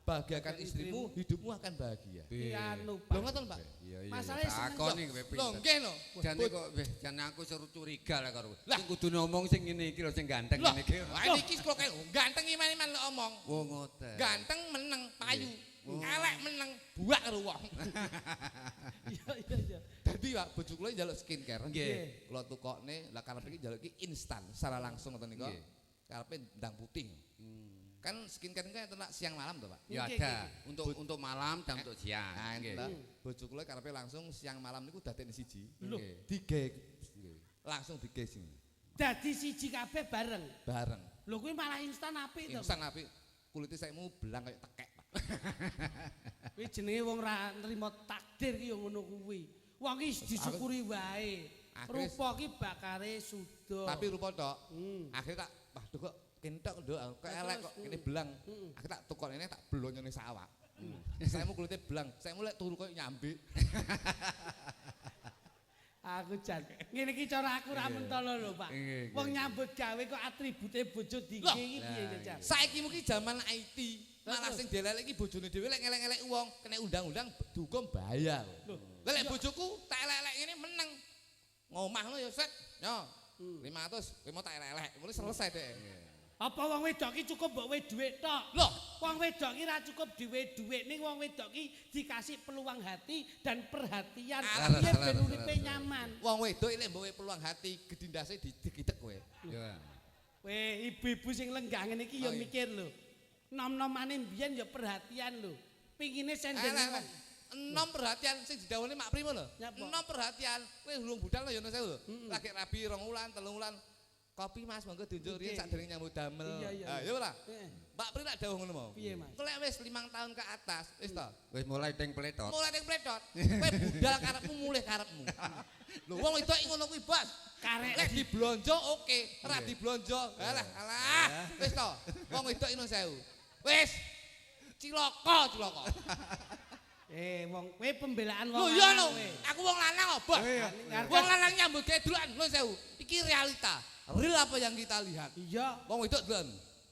Bahagiakan istrimu, hidupmu akan bahagia. Iya anu, Lho Pak. ngoten, Pak. Iya iya. Masalahnya seneng Takoni kowe Lho pinter. nggih lho. Jane kok weh jane aku seru curiga lah karo. Lah. Sing kudu ngomong sing ngene iki lho sing ganteng Loh, ngene iki. wah niki kok kayak ganteng iman-iman lho omong. Wong ngoten. Ganteng meneng payu. Elek meneng buak karo wong. Iya iya iya. Dadi Pak, bojo kula njaluk skincare. Nggih. Kula tukokne, lah karepe iki njaluk iki instan, secara langsung ngoten niku. Nggih. Karepe ndang putih. Kan skincare niku enten siang malam to, Pak. Ya Nggih, ada nggih. untuk malam dan untuk siang. Nah, Nggih. enten bojo kula karepe langsung siang malam niku dadekne siji. Lho. Nggih. Digawe langsung digawe sini Dadi siji kabeh bareng. bareng. Lho kuwi malah instan apik to. Instan apik. Kulite saikmu belang kayak tekek, Pak. Kuwi jenenge wong ra nrimo takdir ki ya ngono kuwi. Wong ki disyukuri wae. Akhirnya- Rupa ki bakare suda. Tapi rupa tok. Akhirnya tak waduh kok kene tok nduk, kok Lah elek terus, kok kene belang. Akhirnya tak tukokne ini tak blonyone sak awak. Saikmu kulite belang, saikmu lek turu koyo nyambik. Aku jan. Ngene iki cara aku ra mentolo lho, Pak. Nggih, nggih. Wong nyambut gawe kok atribute bojo dingge Loh. iki piye jajal? Saiki mungkin zaman IT, malah sing dielek iki bojone dhewe lek ngelek-ngelek wong, kena undang-undang dihukum bahaya. Loh. Lah lek bojoku tak elek-elek ngene meneng. Ngomah ngono ya set. Yo. 500, kowe mau tak elek-elek. Mulai selesai deh. Apa wong wedok ki cukup mbok we dhuwit tok? Loh, Wong wedok ki ra cukup diwe dhuwit ning wong wedok ki dikasih peluang hati dan perhatian Alah, piye alah, ben alah, uripe alah. nyaman. wong wedok lek mbok we peluang hati gedindase digitek kowe. Ya. Weh, ibu-ibu sing lenggah ngene iki ya Oh, iya. mikir lho. Nom-nomane mbiyen ya perhatian lho. Pingine senden. Alah, alah. Enom perhatian sing didhawuhne Mak Primo lho. Nyapa? Enom perhatian, kowe urung budal lho ya sewu lho. Lagi rabi 2 wulan, 3 wulan. Kopi Mas monggo diunjuk riyen Oke. sadurunge nyambut damel. Iya, iya, Ah, iya. ya ora? Heeh. Mbak Pri tak dawuh ngono mau. Piye, Mas? Lek wis 5 tahun ke atas, wis to. Wis mulai ting pletot. Mulai ting pledot. Kowe budal karepmu mulih karepmu. Lho wong wedok iki ngono kuwi, Bos. Karek Lek diblonjo oke, ora diblonjo, alah alah. Wis to. Wong wedok iki sewu. Wis. Cilaka, cilaka. Eh, wong kowe pembelaan wong. Lho iya lanang lho, kowe. aku wong lanang kok, Bos. Iya. Wong lanang nyambut gawe duluan, nuwun sewu. Iki realita. Real apa yang kita lihat. Iya. Wong wedok duluan.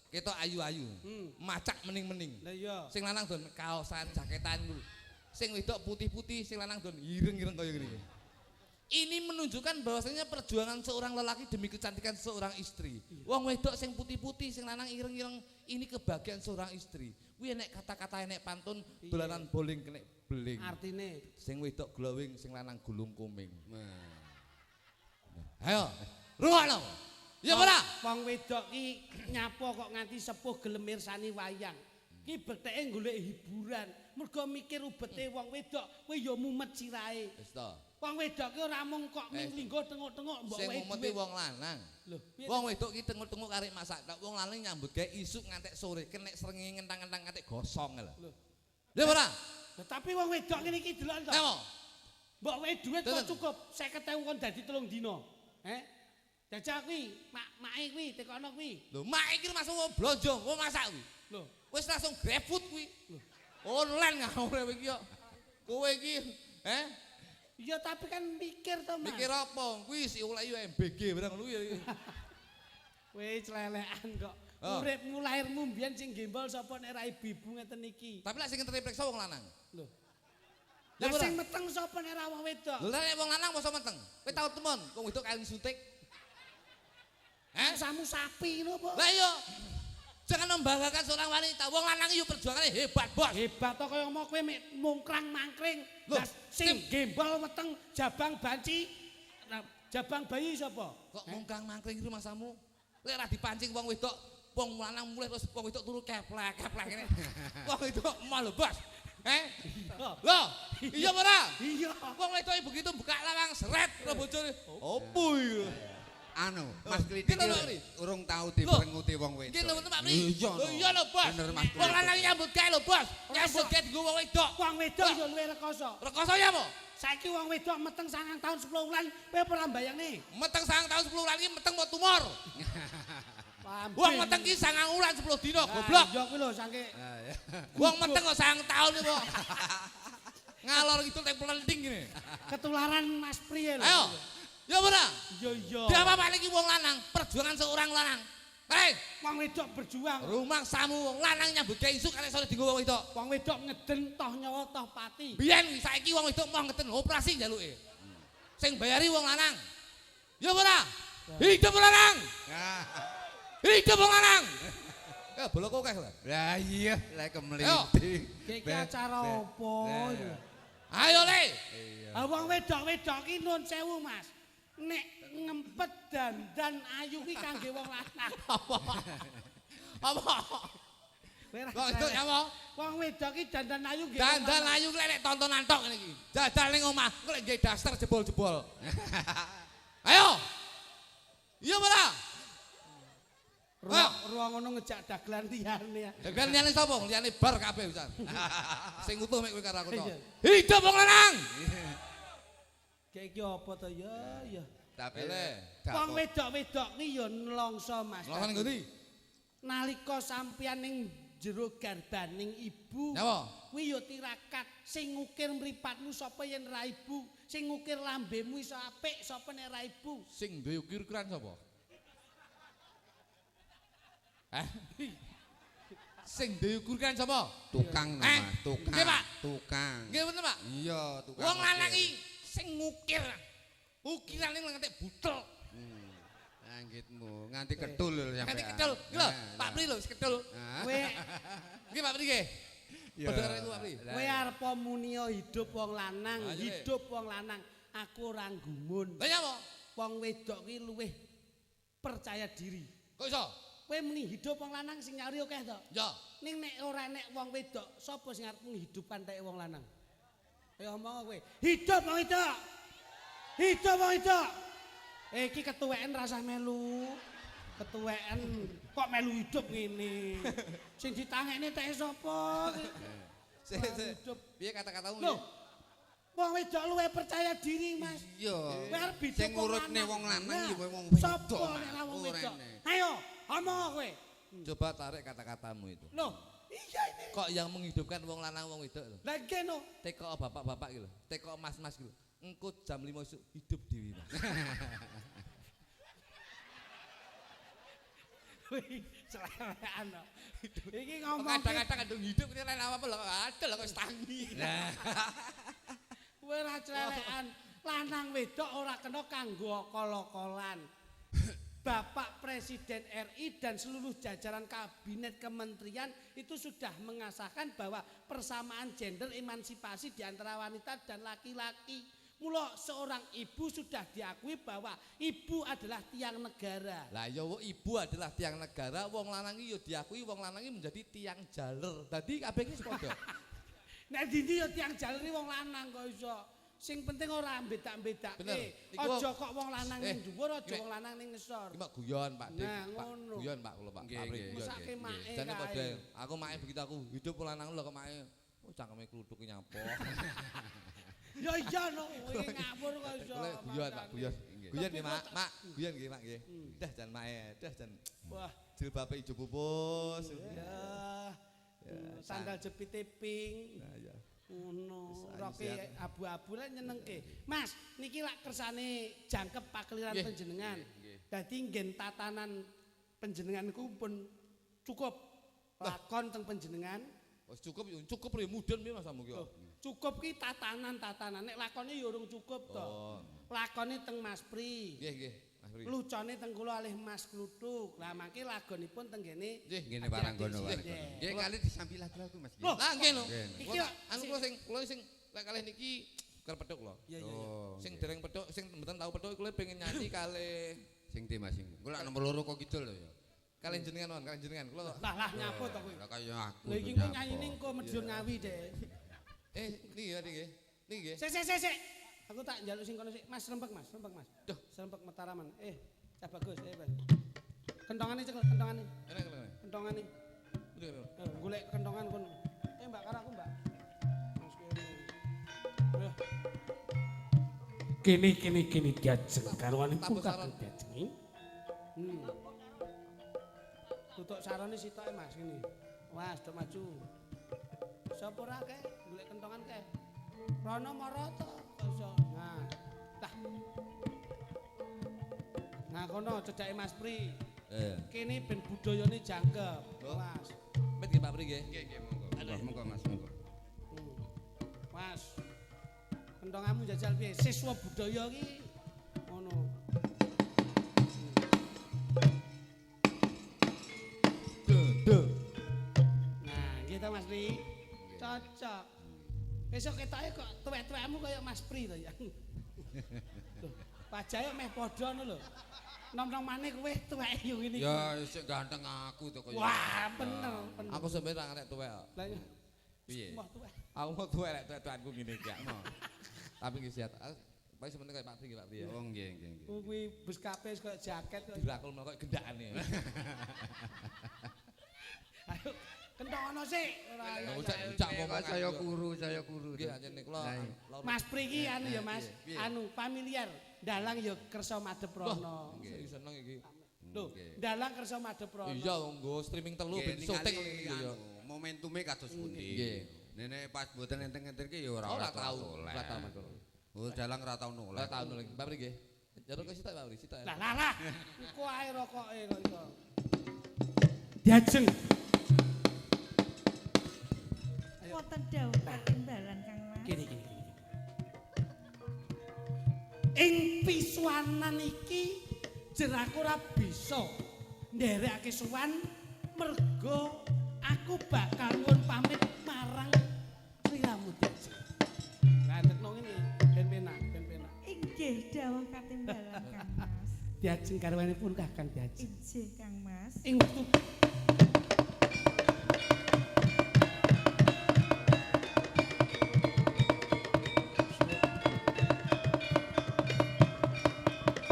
Ketok ayu-ayu. Macak mening-mening. Lah iya. Sing lanang don kaosan, jaketan kuwi. Sing wedok putih-putih, sing lanang don ireng-ireng kaya ngene iki. Ini menunjukkan bahwasanya perjuangan seorang lelaki demi kecantikan seorang istri. Wong wedok sing putih-putih, sing lanang ireng-ireng, ini kebahagiaan seorang istri. Kuwi enek kata-kata enek pantun dolanan bowling kena beling. Artine Sing wedok glowing, sing lanang gulung kuming. Ayo, rungokno. Ya ora? Wong wedok ki nyapa kok nganti sepuh gelem mirsani wayang. Ki bekteke golek hiburan. Mergo mikir ubete wong wedok kowe ya mumet sirahe. Wis to. Wong wedok ki ora mung kok ming Eh. lingguh tenguk-tenguk mbok Sing wehi mumeti dhuwit. wong lanang. Lho, piye? Wong wedok ki tenguk-tenguk karek masak tok. Wong lanang nyambut gawe isuk ngantek sore, kenek srengenge ngentang-ngentang ngantek gosong lho. Lho. Lha ora? Lah, tapi wong wedok ngene iki delok to. Nemo. Mbok wehi dhuwit kok Betul. cukup 50.000 kon dadi 3 dina. Eh? Jajal kuwi, mak make kuwi tekono kuwi. Lho, mak iki masuk wong blonjo, wong masak kuwi. Lho, Wis langsung GrabFood kuwi. Online ngawur kowe iki kok. Kowe iki, eh, iya tapi kan mikir to, Mas. mikir apa? Kuwi si oleh yo MBG barang ngono kuwi. Kowe celelekan kok. Oh. Uripmu lahirmu mbiyen sing gembol sapa nek ra ibu-ibu ngeten iki. Tapi lek sing ngenteni priksa wong lanang. Lho. Ya Lah ora? sing meteng sapa nek ra wong wedok? Lho lek wong lanang mosok meteng. Kowe tau temon wong wedok kain suntik. Eh? Samu sapi ngono apa? Lah iya. Jangan membanggakan seorang wanita. Wong lanang yo perjuangannya hebat, Bos. Hebat to kaya mau kowe mek mungkrang mangkring. Loh, Lah sing gembol weteng jabang banci, nah, jabang bayi sapa? Kok mungkang mangkring iki masamu? Lek ra dipancing wong wedok, wong lanang mulih terus wong wedok turu keplek keplek ngene. Wong wedok emoh lho, Bos. Eh? Loh, iya apa ora? Iya. Wong wedok begitu buka lawang seret karo bojone. Opo iki? Anu, Mas Klithik Gitu lho, Ri. urung tau diperenguti wong wedok. Nggih lho Pak Pri. Iya Lho iya lho, Bos. Bener Mas Wong lanang nyambut gawe lho, Bos. Nyambut gawe dienggo wong wedok. Wong wedok yo luwih rekoso. Rekoso ya apa? Saiki wong wedok meteng 9 tahun 10 wulan, kowe apa ora mbayangne? Meteng 9 tahun 10 wulan iki meteng mau tumor. Wong meteng ki 9 wulan 10 dina, goblok. Iya kuwi lho saking Wong meteng kok 9 tahun iki kok. Ngalor ngidul tek plenting ngene. Ketularan Mas Pri lho. Ayo. Ya ora? Iya iya. Dia apa iki wong lanang, perjuangan seorang lanang. Hei, wong wedok berjuang. Rumangsamu wong lanang nyambut gawe isuk kalih sore dienggo wong wedok. Wong wedok ngeden toh nyawa toh pati. Biyen saiki wong wedok moh ngeden operasi njaluke. Sing bayari wong lanang. Ya ora? Hidup wong lanang. Hidup wong lanang. Ya boloko akeh lho. Lah iya, lek kemlinting. Iki acara opo iki? Ayo le. Ah wong wedok-wedok ki nun sewu, Mas. Nek ngempet dandan ayu ki kangge wong lanang. Apa? Apa? Wong wedok ya apa? Wong wedok ki dandan ayu nggih. Dandan ayu ki nek tontonan tok ngene iki. Jajal ning omah, engko lek nggae daster jebol-jebol. Ayo. Iya ora? Ruang ngono ngejak dagelan liyane ya. Dagelan liyane sapa? Liyane bar kabeh pisan. Sing utuh mek kowe karo aku to. Hidup wong lanang. Kayak iki apa to ya? Ya. Tapi wong wedok-wedok ki ya nelongso Mas. Nelongso ning ndi? Nalika sampeyan ning jero garbaning ibu. Napa? Kuwi ya tirakat sing ngukir mripatmu sapa yen ra ibu, sing ngukir lambemu iso apik sapa nek ra ibu. Sing duwe ukir-ukiran sapa? Sing duwe ukir-ukiran sapa? Tukang no, Mas, tukang. Nggih, Pak. Tukang. Nggih bener, Pak? Iya, tukang. Wong lanang iki sing ngukir. Ukirane nganti butel. Anggitmu nganti ketul lho sampean. Nganti ketul. Iki lho, Pak Pri lho wis ketul. Kowe nggih Pak Pri nggih. Padha karo iku Pak Pri. Kowe arep munio hidup wong lanang, hidup wong lanang. Aku ora gumun. Lha nyapa? Wong wedok ki luwih percaya diri. Kok iso? Kowe muni hidup wong lanang sing nyari akeh to? Ya. Ning nek ora nek wong wedok, sapa sing arep nghidupan tek wong lanang? Ayo omong kowe. Hidup wong wedok. Hidup wong wedok. Iki ketuweken rasah melu. Ketuweken kok melu hidup ngene. Sing ditangekne teke sapa? Sik sik. Piye kata-katamu? Lho. Wong wedok luwih percaya diri, Mas. Iya. Kowe arep hidup sing ngurutne wong lanang ya wong wedok. Sapa nek ra wong wedok? Ayo, omong kowe. Coba tarik kata-katamu itu. Loh, iya ini. Kok yang menghidupkan wong lanang wong wedok lho? Lah nggih no. Teko bapak-bapak iki lho, teko mas-mas iki lho. Engko jam 5 esuk hidup dhewe, Mas. Wih, celewekan no. Iki ngomong kadang-kadang kadung hidup ini lain apa-apa lho, ada lho kok wis tangi. Kowe ora celewekan. Lanang wedok ora kena kanggo akal-akalan. Bapak Presiden RI dan seluruh jajaran kabinet kementerian itu sudah mengasahkan bahwa persamaan gender emansipasi di antara wanita dan laki-laki. Mula seorang ibu sudah diakui bahwa ibu adalah tiang negara. Lah ya ibu adalah tiang negara, wong lanang iki ya diakui wong lanang iki menjadi tiang jaler. Dadi kabeh iki padha. Nek ndi ya tiang jaler wong lanang kok iso. Sing penting ora mbedak-mbedake. Aja kok wong lanang ning dhuwur, aja wong lanang ning ngisor. Iki mak guyon Pak Dik. Pak guyon Pak kula Pak. Mesake make. Jane padha aku make begitu aku hidup wong lanang lho kok make. Oh cangkeme kluthuk nyapo. Ya iya no, iki ngawur kok iso. Guyon Pak, guyon. Guyon nggih Mak, Mak, guyon nggih Mak nggih. Dah jan mae, dah jan. Wah, jilbabe ijo pupus. Ya. Sandal jepite pink. Nah iya. Ngono, roke abu-abu lek nyenengke. Mas, niki lak kersane jangkep pakeliran panjenengan. Dadi nggen tatanan panjenengan niku pun cukup lakon teng panjenengan. Wis cukup, cukup ya mudun piye Mas Amung ki. Cukup ki tatanan-tatanan. Nek lakone ya urung cukup to. Lakone teng Mas Pri. Nggih, nggih. Mas Pri. Lucone teng kula alih Mas Kluthuk. Lah mangke lagonipun teng ngene. Nggih, ngene Waranggono. Nggih, kali disambi lagu-lagu Mas. Lah nggih lho. Iki anu kula sing kula sing lek kalih niki ker petuk lho. Iya, iya. Sing dereng petuk, sing mboten tau petuk kula pengen nyanyi kalih sing ndi Mas sing. Kula nomor loro kok kidul lho ya. Kalih jenengan mawon, kalih jenengan. Kula lah lah nyapo to kowe. Lah kaya aku. Lha iki engko nyanyine engko Madiun Ngawi deh. Niki ya niki. Niki nggih. Sik sik sik sik. Aku tak njaluk sing kono sik. Mas rempek Mas, rempek Mas. Duh, serempek Mataraman. Cah bagus, Mas. Kentongane cekel, kentongane. Enak kentongane. Kentongane. Golek kentongan kono. Mbak karo aku, Mbak. Mas kene. Kene kene kene diajeng garwanipun kabeh diajengi. Tutuk sarone sitoke Mas ngene. Wah, do maju. Sapa ora kae golek kentongan kae. Rono marata kok iso. Nah. Lah. Nah kono cedhake Mas Pri. Kene ben budayane jangkep. Mas. Met nggih Pak Pri nggih. Nggih, nggih, monggo. Monggo Mas, monggo. Mas. Kentongamu jajal piye? Siswa budaya iki ngono. Nah, gitu Mas Pri. Cocok. Besok ketoke kok tuwek-tuwekmu kaya Mas Pri to ya. Loh, wajahe meh padha ngono lho. Nom-nomane kowe tuweke yo ngene iki. Ya sik ganteng aku to kaya. Wah, bener, bener. Aku sampe ra ngerti tuwek kok. Lah iya. Piye? Wah, tuwek. Aku mau tuwek lek tuwek-tuwekanku ngene iki. Tapi nggih sehat. Paling sementing kaya Pak Pri nggih Pak Pri ya. Oh nggih, nggih, nggih. Kuwi bus kabeh kaya jaket kok. Dirangkul malah kaya gendakane. Ayo, kentongono sik. Ora Lah, ayo. ucak Kok saya kuru, saya kuru. Nggih anjene kula. Lah, iya. Mas Pri iki anu ya Mas, Piye? anu familiar. Dalang ya kersa madhep rono. Iki seneng iki. Lho, dalang kersa madhep rono. Iya, nggo streaming telu ben Nggih, syuting ningali ngene iki ya. anu, momentume kados pundi. Nggih. Nene pas mboten enten-enten ki ya ora Ora tau, ora tau Mas. Oh, dalang ora tau noleh. Ora tau noleh. Pak Pri nggih. Jaruk sitok Pak Pri, sitok. Lah lah lah. Engko ae rokoke kok iso. Diajeng. Wonten dawuh katimbalan Kang Mas. Gini gini gini. Ing pisuwanan iki jer aku ora bisa nderekake sowan mergo aku bakal nyuwun pamit marang sliramu Diajeng. Lah tekno ngene ben penak, ben penak. Inggih dawuh katimbalan Kang Mas. Diajeng garwanipun Kakang Diajeng. Inggih Kang Mas. Ing wektu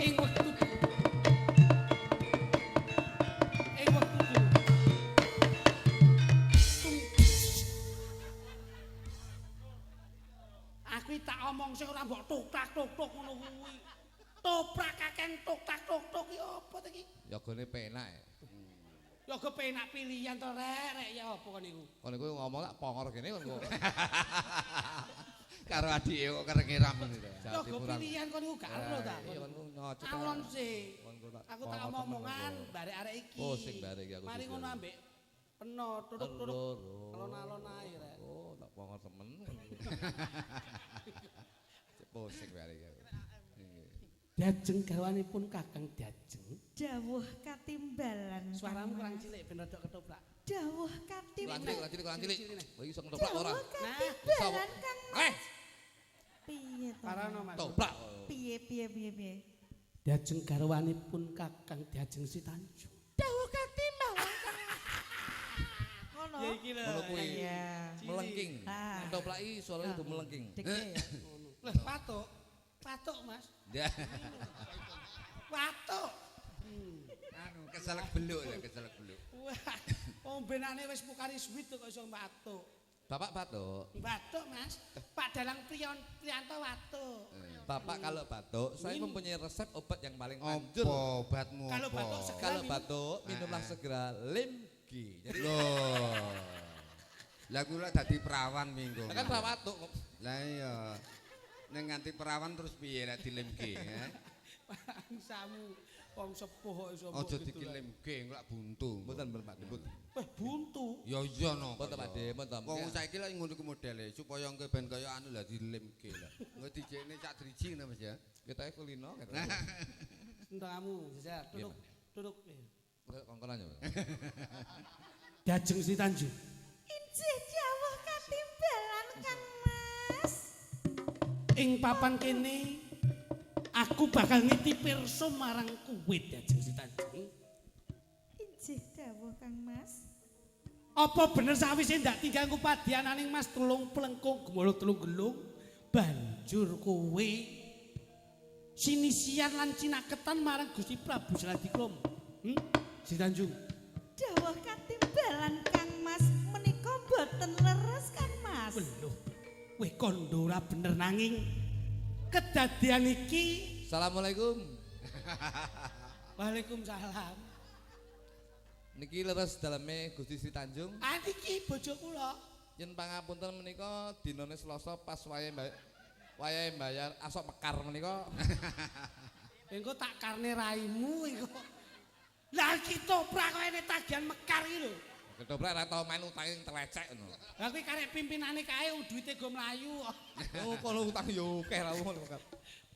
ing wektu ing wektu aku tak omong sing ora mbok tuk-tak tuk-tuk ngono kuwi. Toprak kaken tuk-tak tuk-tuk ki apa ta iki? Yogane penak. Ya kepenak pilihan to rek, rek ya apa kon niku? Kon niku ngomong tak pongor kene kon kok. Karo adike kok kereng-keram ngene to. Ya pilihan kon niku gak ero ta. Iya kon nyocot. Alon sih. Aku tak omong-omongan barek arek iki. Pusing barek iki aku. Mari ngono ambek peno tutuk-tutuk. Alon-alon ae rek. Oh, tak pongor temen. Pusing barek iki aku. Diajeng garwanipun Kakang Diajeng. Dawuh katimbalan. Suaramu kurang cilik ben rada ketoprak. Dawuh katimbalan. Kurang cilik, kurang cilik. Kowe iso ketoprak ora? Dawuh katimbalan Kang Mas. Eh, Piye to? Parano Mas. toprak. Piye piye piye piye. Diajeng garwanipun Kakang Diajeng Sri Tanjung. Dawuh katimbalan Kang Mas. Ngono. Ya iki lho. Ngono kuwi. Iya. Melengking. Ah. Ketoprak iki suarane kudu melengking. Deke. Lah patuk. Patuk Mas. Ya. Patuk. Anu keselek beluk ya, keselek beluk. Wah, ombenane wis pukari suwit kok iso batuk. Bapak batuk. Batuk, Mas. Pak Dalang Priyanto batuk. Bapak kalau batuk, saya mempunyai resep obat yang paling manjur. Apa obatmu? Kalau apa? batuk segera Kalau minum. batuk, minumlah segera Lim G. Jadi Loh. Lah kula dadi perawan minggu. kan ra batuk kok. Lah iya. Ning nganti perawan terus piye nek dilemke, ha? Bangsamu wong sepuh kok iso Aja mbok gitu dikilimke, engko lak buntu. Mboten mboten Pak Debut. Weh, buntu. Ya iya no. Mboten Pak De, mboten. Wong saiki lak ngono iku modele supaya engko ben kaya anu lah dilemke lah. Engko dijekne sak driji ngono Mas ya. Ketoke kulino ketoke. Entahmu, jajal, Iya, duduk, duduk. Kongkonan ya. Diajeng Sri Tanjung. Injih dawuh katimbalan Kang Mas. Ing papan kene aku bakal niti pirsa marang kowe Diajeng Sri Tanjung. Injih dawuh Kang Mas. Apa bener sawise ndak tinggal kupadiananing Mas Tulung Plengkung Gemolo Telung Gelung banjur kowe sinisian lan cinaketan marang Gusti Prabu Saladikrama. Sri Tanjung. Dawuh katimbalan Kang Mas menika boten leres Kang Mas. Lho, kowe kandha ora bener nanging kedadian iki. Assalamualaikum. Waalaikumsalam. Niki leres daleme Gusti Sri Tanjung. Ah niki bojo kula. Yen pangapunten menika dinane Selasa pas wayahe wayahe mbayar asok mekar menika. Engko tak karne raimu engko. Lah iki toprak kok ene tagihan mekar iki lho. Ketoprak ora tau main utange telecek ngono. Lah kuwi karek pimpinane kae duwite go mlayu. Oh, kono utang yo akeh ra ngono.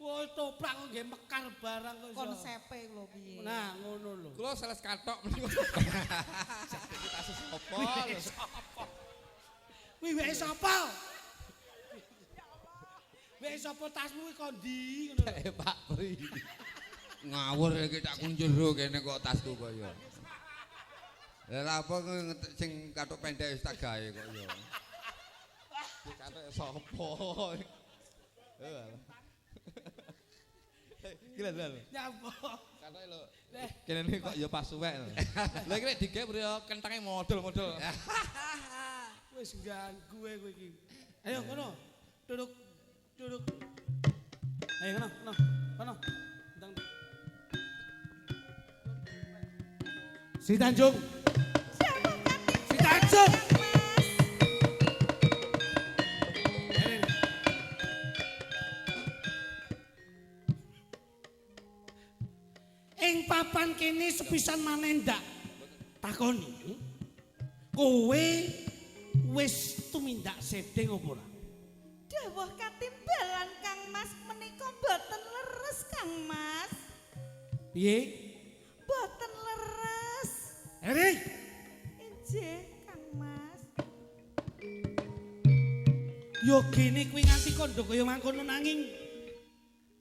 Wah, toprak kok nggih mekar barang kok iso. Konsepe lho piye. Nah, ngono lho. Kula sales kathok menika. Iki tas sapa? Kuwi weke sapa? Weke sapa tasmu kuwi kok ndi ngono lho. Pak Pri. Ngawur iki tak kunjero kene kok tasku kaya. Lah apa sing kathok pendek wis tak gawe kok ya. Kathok sapa? Gila lho. Nyapa? Kathoke lho. Kene kok ya pas suwek lho. Lha iki nek digawe ya kentange model-model. Wis ganggu kowe iki. Ayo kono. Duduk. Duduk. Ayo kono, kono. Kono. Ndang. Sri Tanjung. Sri Tanjung. Ing papan kene sepisan maneh ndak takoni. Kowe wis tumindak sedeng apa ora? Dawuh katimbalan Kang Mas menika mboten leres Kang Mas. Piye? Mboten leres. Eri, Injih Kang Mas. yo gene kuwi nganti kandha kaya mangkono nanging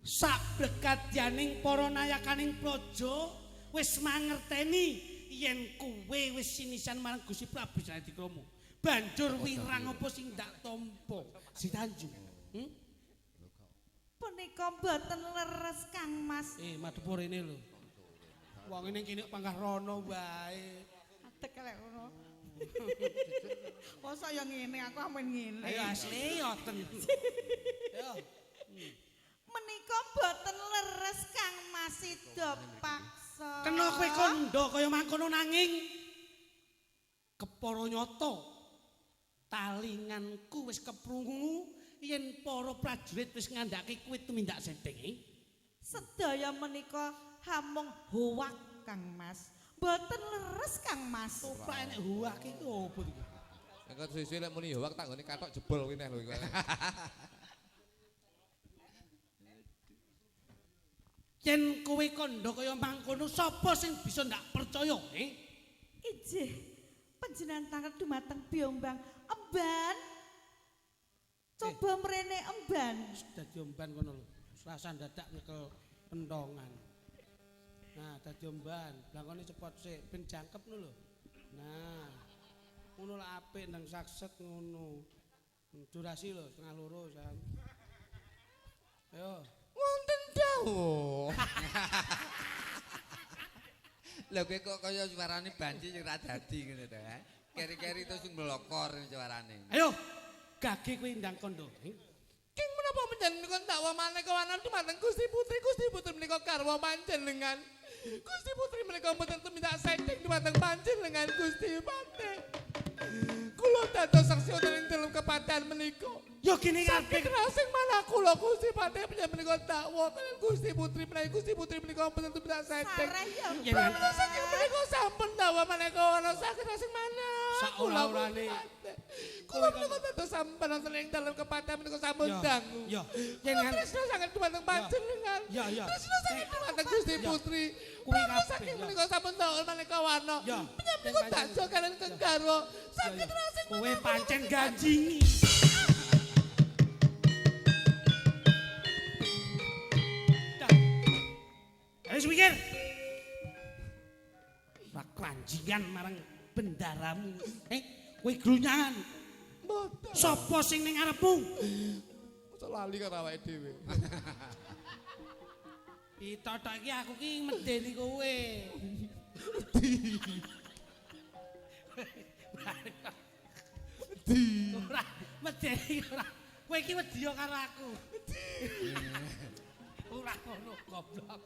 sablekadyaning para nayakaning praja wis mangerteni yen kowe wis sinisan marang Gusti Prabu Janadikrama. Banjur wirang apa sing ndak tampa? Si Tanjung. Punika mboten leres Kang Mas. Madhep rene lho. Wong ngene kene panggah rono wae. Adek lek ngono. Mosok ya ngene aku amen ngene. Ayo asli yoten. Yo. Menika mboten leres Kang Mas sida paksa. Kena kowe kandha kaya mangkono nanging kepara nyata talinganku wis keprungu yen para prajurit wis ngandhake kowe tumindak sedeng. Sedaya menika hamung hoak Kang Mas. Mboten leres Kang Mas. Toprak enek hoak iki opo iki? Engko suwe-suwe lek muni hoak tak nggone kathok jebol kuwi neh lho iku. Yen kowe kandha kaya mangkono sapa sing bisa ndak percaya, eh? Injih. Panjenengan tanglet dumateng Biombang. Emban. Coba mrene emban. Dadi emban kono lho. Rasa dadak nyekel pentongan. Nah, dadi emban, blangkone cepot sik ben jangkep ngono lho. Nah. Ngono lak apik ndang sakset ngono. Durasi lho 1:30 sam. Ayo. Wonten dawuh. Lha kowe kok kaya suarane banci sing ra dadi ngene to, ha? Keri-keri terus mlokor suarane. Ayo. Gage kowe ndang kandha. King menapa panjenengan dakwa maneka warna dumateng Gusti Putri, Gusti Putri menika garwa panjenengan. Gusti Putri menika mboten tumindak sedeng dumateng panjenengan Gusti Patih. Kula dados saksi wonten ing dalem kepadan menika. Yo gene Sakit kabeh. rasing malah kula Gusti Patih panjenengan menika dakwa kaliyan Gusti Putri menawi Gusti Putri menika mboten tumindak sedeng. Sareh ya. Yen Pramila saking menika sampun dakwa maneka warna sakit rasing manah kula Saora-orane. Kula menika dados sampun wonten ing dalem kepadan menika sampun dangu. Ya. Yen Kula ngan tresna sanget dumateng panjenengan. Ya, ya. Tresna sanget dumateng Gusti Putri. Kuwi Pramila kabeh, saking ya. menika sampun dakwa maneka warna. Ya. Panjenengan menika dakwa kaliyan kenggarwa. Sakit rasing Kowe manah pancen kula. ganjingi. Dah. Ayo mikir. Ora kranjingan marang bendaramu. Kowe glunyangan. Mboten. Sopo sing ning ngarepmu? Mosok lali karo awake dhewe. Ditotok iki aku ki medeni kowe. Di. Ora medeni ora. Kowe iki wedi karo aku. Ora ngono goblok.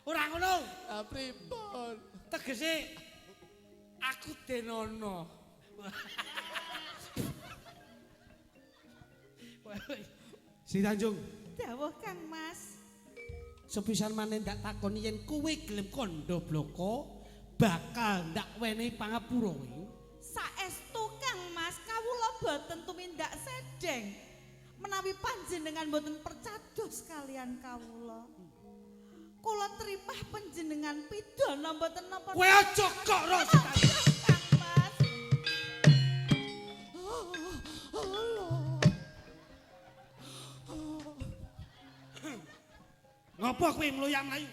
Ora ngono. Ah pripun? Tegese aku denono. Sri Tanjung. Dawuh Kang Mas. Sepisan maneh ndak takoni yen kowe gelem kandha bloko bakal ndak wenehi pangapura kowe. Saestu Kang Mas, kawula boten tumindak sedeng. Menawi panjenengan boten percados kalian kawula. Kula trimah panjenengan pidana boten napa. Kowe aja kok ro Sri Tanjung. Kang Mas. Ngopo kowe mloyak mlayu?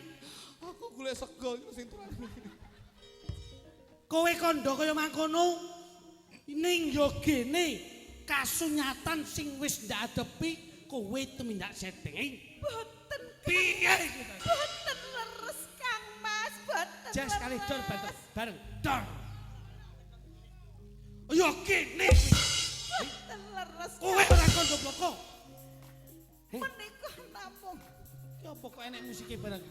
Aku golek sego iki sing terang. Kowe kandha kaya mangkono ning yogene kasunyatan sing wis ndak adepi kowe tumindak sedeng. Boten Piye? boten leres Kang Mas, boten. Jas kali dor leres. bareng dor. Yogene Boten leres. kowe ora kandha bloko. Menika namung Ki apa kok enek musike bareng?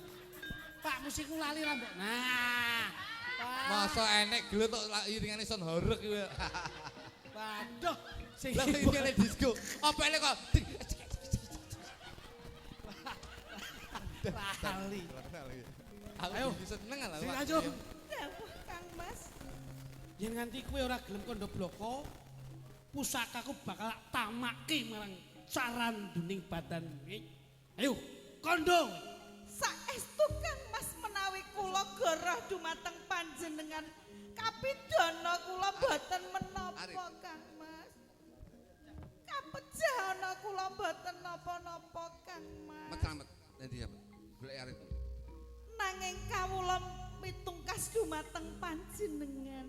Pak musikku lali ra mbok. Nah. Pak. Masa enek gelut tok iringane son horeg kuwi. Waduh, sing Lah iringane disco. Apa enek kok lali. Ayo seneng lah. Sing Tanjung. dawuh Kang Mas. Yen nganti kowe ora gelem kandha bloko, pusakaku bakal tamake marang saranduning badan. Ayo, kandha. Saestu Kang Mas menawi kula gerah dumateng panjenengan kapidana kula boten menapa Arif. Kang Mas. Kapejana kula boten napa-napa Kang Met Mas. slamet. Nanti siapa? Golek arep. Nanging kawula mitungkas dumateng panjenengan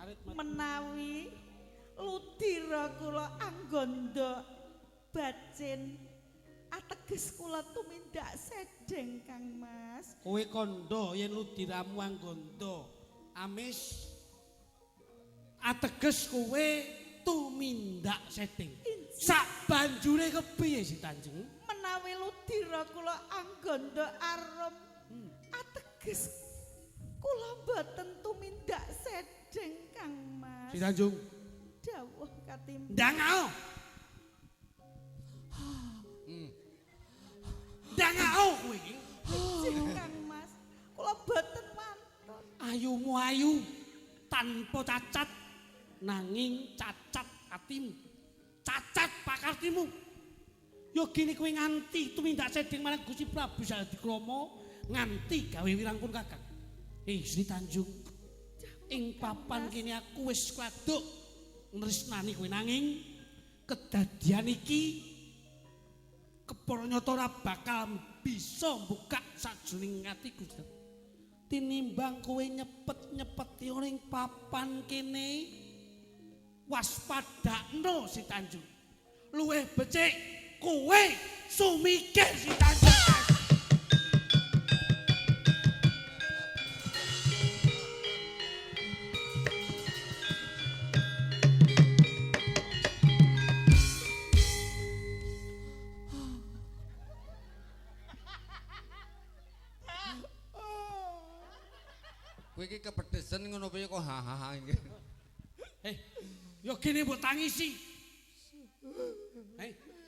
Arit mat. menawi ludira kula angganda bacin ateges kula tumindak sedeng Kang Mas. Kowe kandha yen ludiramu angganda amis ateges kowe tumindak sedeng. Sak banjure kepiye si Tanjung? Menawi ludira kula angganda arum ateges kula boten tumindak sedeng Kang Mas. Si Tanjung, Dawuh katimbang ndangao. Ndangao kowe iki. Kang Mas. Kula boten wantun. Ayumu ayu tanpa cacat nanging cacat atimu. Cacat pakartimu. Yo gini kowe nganti tumindak sedeng marang Gusti Prabu Saldikrama nganti gawe wirangkun kakang. Sri Tanjung, ing papan kene aku wis kwaduk nresnani kowe nanging kedadian iki kepara nyata ora bakal bisa mbukak sajroning atiku. Tinimbang kowe nyepet-nyepeti ning papan kene waspadakno Si Tanjung. Luwih becik kowe sumikir Si Tanjung. Kowe iki kepedhesen ngono piye kok hahaha iki. Yo gene mbok tangisi.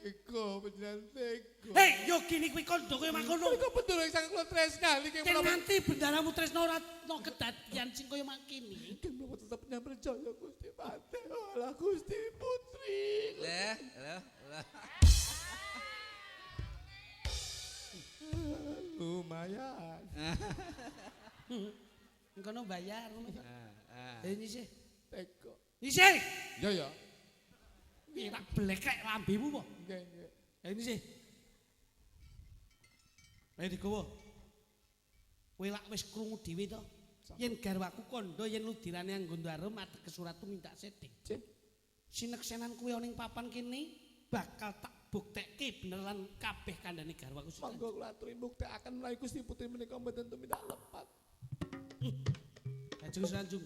Ego panjenengan tega. Yo gene kuwi kandha kaya mangkono. Menika bendara ingkang kula tresnani keng Yen menapa nganti bendaramu tresna ora ana kedadian sing kaya mangkini. keng menapa tetep nyam percaya Gusti Patih. Alah Gusti Putri. Lah, lah, lah. Lumayan. Engkono bayar ngono. Ah, ah. Nyisih. Tega. Nyisih. Ya ya. Piye tak blekrek lambemu po. Nggih nggih. Nyisih. Ayo digowo. Kowe lak wis krungu dhewe to. Yen garwaku kandha yen ludirane Anggondo Arum ateges ora tumindak sedeng. Cek. Sineksenan kowe ana ing papan kene bakal tak buktekke bener lan kabeh kandhane garwaku. Monggo kula aturi mbuktekaken menawi Gusti Putri menika mboten tumindak lepat. Lajeng Sanjung.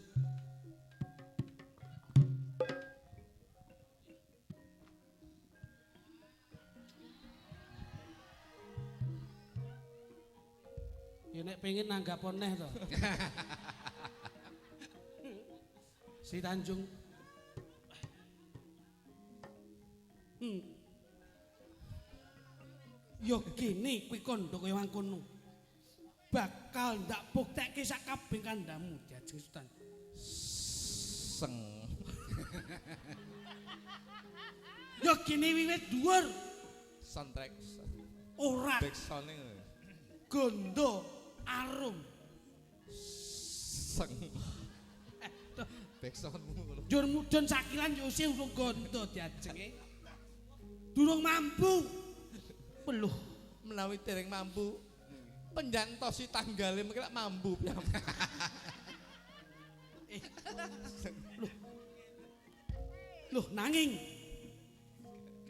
Ya nek pengen nanggap neh to. Sri Tanjung. Ya gene kowe kandha kaya mangkono. Bakal ndak buktekke sak kabeh kandhamu Diajeng Sultan. Seng. Ya gene wiwit dhuwur. Soundtrack. Ora. Backsound-e ngono. Gondo arum. Seng. Backsoundmu ngono. Njur mudhun sakilan yo isih urung gondo diajenge. Durung mampu. Peluh menawi dereng mampu. Penjantosi tanggale mungkin lak mambu piyambak. Loh. Loh nanging.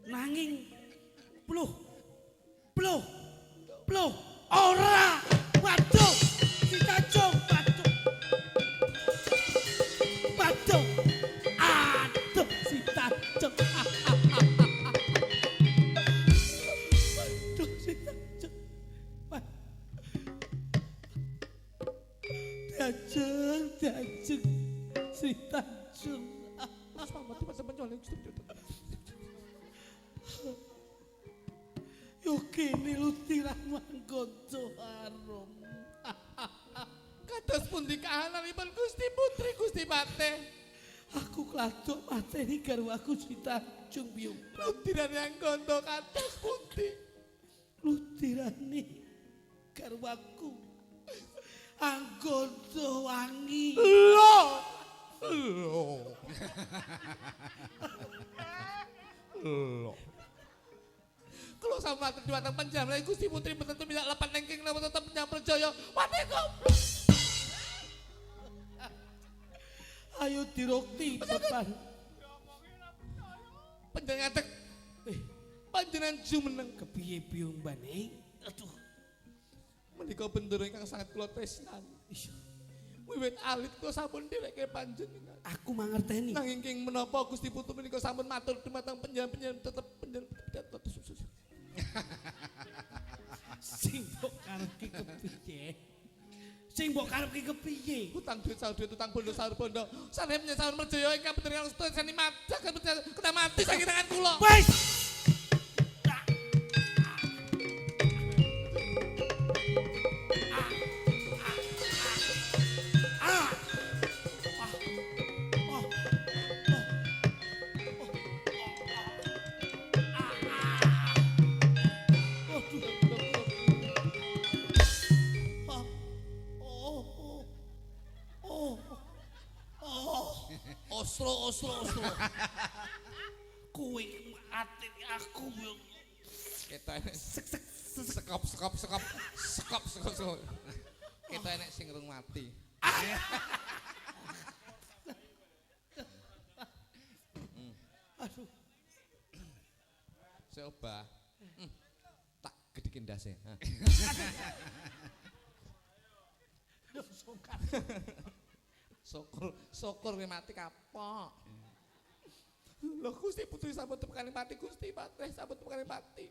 Nanging. Peluh. Peluh. Peluh. Ora. Waduh. Si Tanjung, waduh. Waduh. Aduh si Tanjung. Waduh si Tanjung. Diajeng, diajeng. Si Tanjung. Yo kene lutiran manggonco arum. Kados pundi kahananipun Gusti Putri Gusti Patih? Aku kladuk mateni garwaku Si Tanjung piyambak. Lutiran yang gondo kados pundi? Lutirane garwaku Anggondo wangi. Lho. Lho. Lho. Kalau sama dhumateng panjenengan Gusti Putri mboten tumindak lepat nengking napa tetep menyang percaya. Mati goblok. Ayo dirukti depan. Panjenengan tek. Panjenengan jumeneng kepiye biyung bane? Aduh. Menika bendera ingkang sangat kula tresnani. Iya. Wiwit alit kula sampun dheweke panjenengan. Aku mangerteni. Nanging king menapa Gusti Putu menika sampun matur dumateng panjenengan tetep panjenengan sing mbok karepke kepiye? Sing mbok karepke kepiye? Utang duit saur duit utang bondo saur bondo. Sanes menyang saur merjaya ingkang bener kang sedaya sani mati kena mati saking tangan kula. Wis. Oslo, oslo, oslo. Kowe ati aku yo. Ketok enek sekop, sekop, sekop, sekop, sekop, sekop. Ketok enek sing rung mati. Aduh. Sik obah. Tak gedhekin ndase. Syukur, syukur kowe mati kapok. Lho Gusti Putri sampun temekane mati Gusti Patih sampun temekane mati.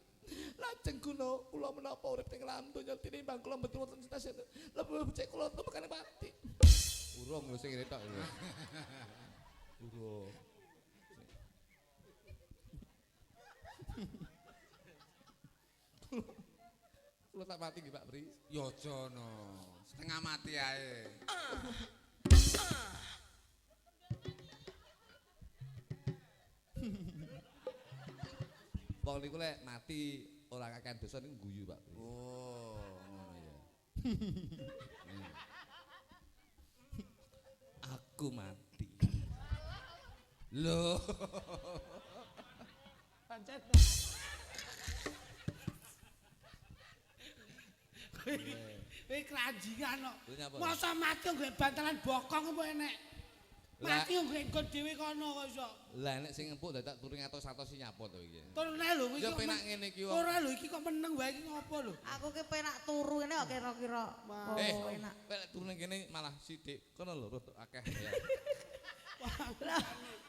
Lajeng guna kula menapa urip ing alam donya tinimbang kula mboten wonten cinta. Lha becik kula temekane mati. Urung lho sing ngene tok lho. Urung. Kula tak mati nggih Pak Pri. Ya aja no. Setengah mati ae. Wong niku lek mati ora kakean dosa niku guyu Pak. Oh, ngono ya. Aku mati. Lho. Pancen. Kowe keranjingan kok. Masa mati nggo bantalan bokong apa enek? Mati nggo nggon dhewe kono kok iso. Lah enek sing empuk dadak turu ngatos-atos nyapa to iki. Turune lho iki. Ya penak ngene iki wong. Ora lho iki kok meneng wae iki ngopo lho? Aku ki penak turu ngene kok kira-kira. Oh, enak. Lek turu ning kene malah sithik. Kono lho rada akeh ya.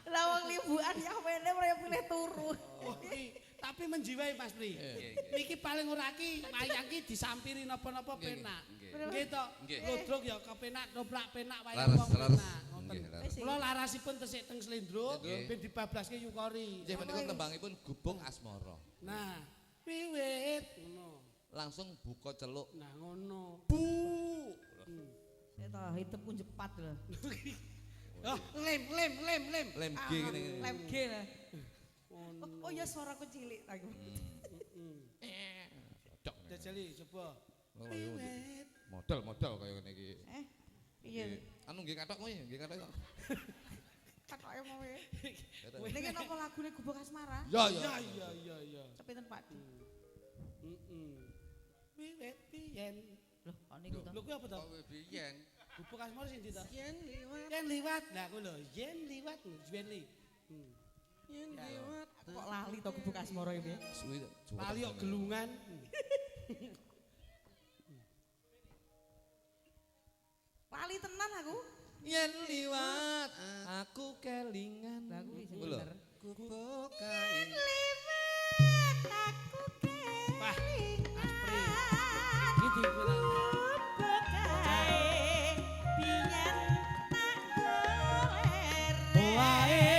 Lah wong libukan ya mene ora pilih turu. Tapi menjiwai Mas Pri. Niki paling ora ki wayang ki disampiri napa-napa penak. Nggih to. Ludruk ya kepenak, toplak penak wayang wong penak. Ngoten. Kula larasipun tesik teng Slendro ben dibablaske Yukori. Nggih menika tembangipun Gubuk Asmara. Nah, Wiwit ngono. Langsung buka celuk. Nah ngono. Bu. Saya tahu hitupku jepat lho. Oh, lem lem lem lem. Lem G ngene ngene. Lem G lah. Ngono. Oh, oh ya suaraku cilik aku. Cocok. Jajali coba. Oh, iya. Wiwit. Model-model kaya ngene iki. Iya. Anu nggih kathok kowe, nggih kathok. Katoke mau ya. Niki napa lagune Gubuk Asmara? Ya Ya ya. ya ya ya. Kepinten Pak Di. Heeh. Wiwit biyen. Loh, kok niku to? Lho kuwi apa to? Kok biyen. Gubuk Asmara sing ndi to? Yen liwat. Yen liwat. Lah kuwi lho, yen liwat yen li. Hmm. Yen liwat. Aku kok lali to Gubuk Asmara iki. Suwi Lali kok gelungan. Lali tenan aku. Yen liwat aku kelingan. Lah aku iki Lho. bener. Gubuk kae. Liwat aku Wah, kelingan. Aspri. Iki diikuti. Gubuk kae biyen tak golere. Wae.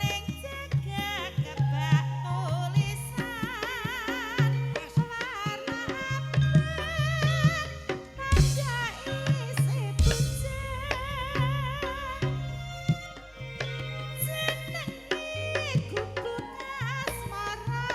Ning jaga kebak tulisan warna abang tanda isi bujang jenenge gubuk asmara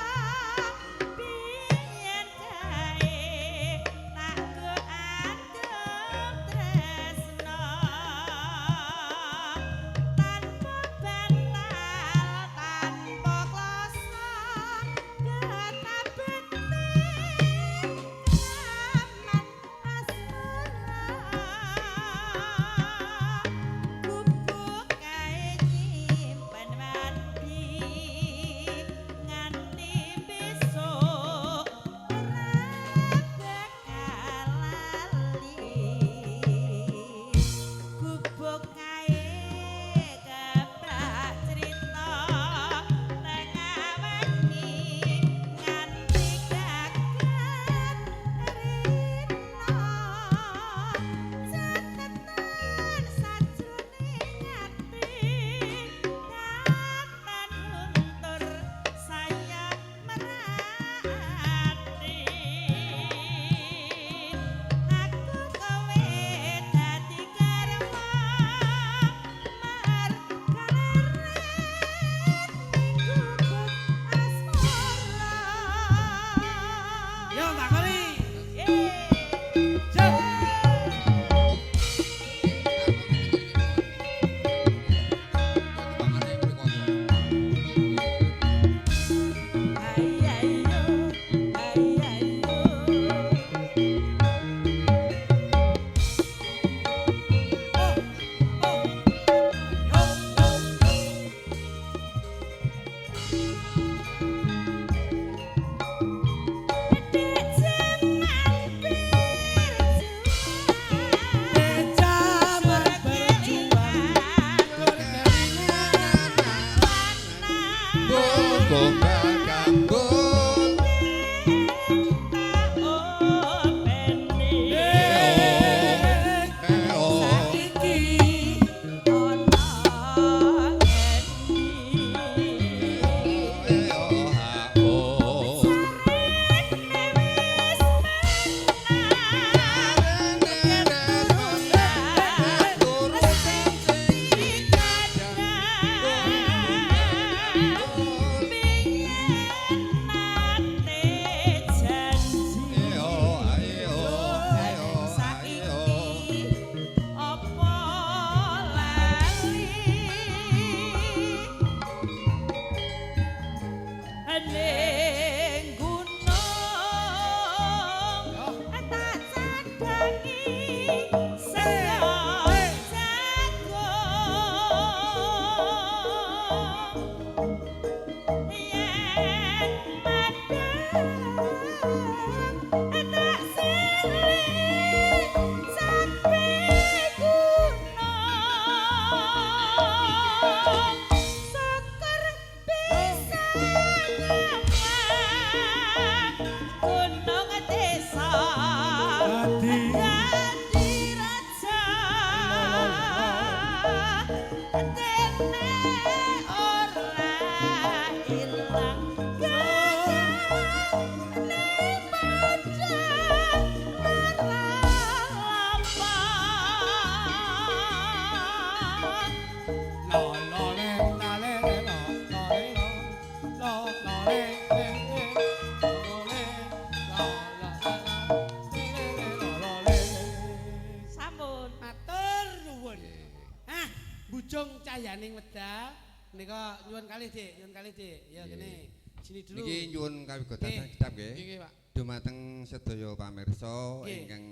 ning wedal menika nyuwun kalih Dik, nyuwun kalih Dik. Ya kene. Sini dulu. Niki nyuwun kawigatosan kitab nggih. Nggih, Pak. Dumateng sedaya pamirsa ingkang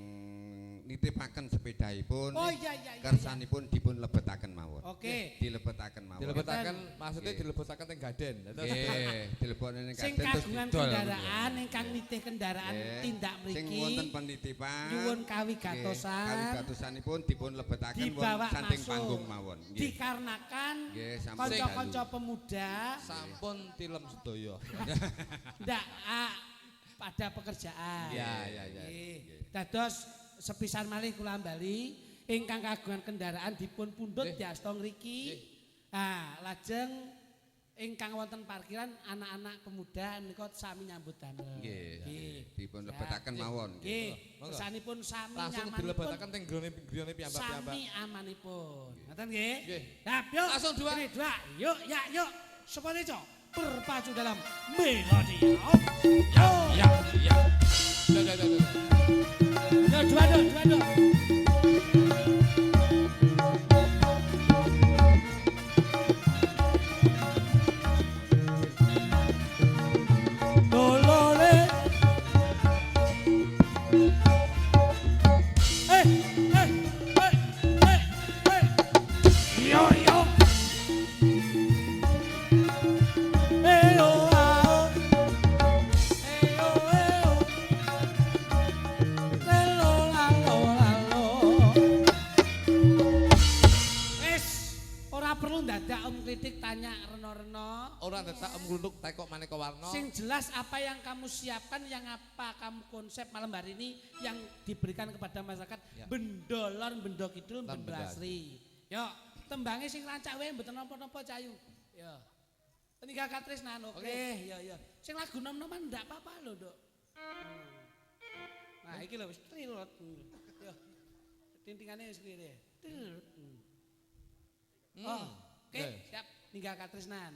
nitipaken sepedahipun. Oh iya iya. Kersanipun dipun lebetaken mawon. Oke. Dilebetaken mawon. Dilebetaken maksudnya dilebetaken teng gaden. Nggih, dilebokne ning Sing gaden terus kagungan didol. kendaraan ingkang nitih kendaraan tindak mriki. Sing wonten penitipan nyuwun kawigatosan. Kawigatosanipun dipun lebetaken wonten saking panggung mawon. Nggih. Dikarenakan kanca-kanca pemuda sampun tilem sedaya. Ndak pada pekerjaan. Iya iya iya. Dados sepisan malih kula ambali ingkang kagungan kendaraan dipun pundhut diasta ngriki. Ah, lajeng ingkang wonten parkiran anak-anak pemuda menika sami nyambut damel. Nggih. Dipun lebetaken mawon. Nggih. Kesanipun sami langsung dilebetaken teng griyane piyambak-piyambak. Sami amanipun. Ngoten nggih? Nah, yuk. Langsung dua. Dua. Yuk, ya yuk. Sepone cok berpacu dalam melodi. Ya, ya, ya. Ya, ya, ya. Yo, dua dok, dua dok. Dolole. Eh, eh, eh, eh, eh. Yo, yo. Eh, oh, ah, oh. Eh, oh, eh, oh. Lelo, la, lo, la, lo. Wis, ora perlu ndadak Om Klitik tanya reno-reno. Ora ndadak Om Kluthuk tekok maneka warna. Sing jelas apa yang kamu siapkan, yang apa kamu konsep malam hari ini yang diberikan kepada masyarakat ya. Bendo Lor, Bendo Kidul, Bendo Asri. Yo, tembange sing rancak wae mboten napa-napa Cayu. Yo. Tinggal katresnan, oke. Ya ya. Sing lagu nom-noman ndak apa-apa lho, Nduk. Nah, iki lho wis trilot. Yo. Tintingane wis kene. Oh, oke, siap. Ninggal katresnan.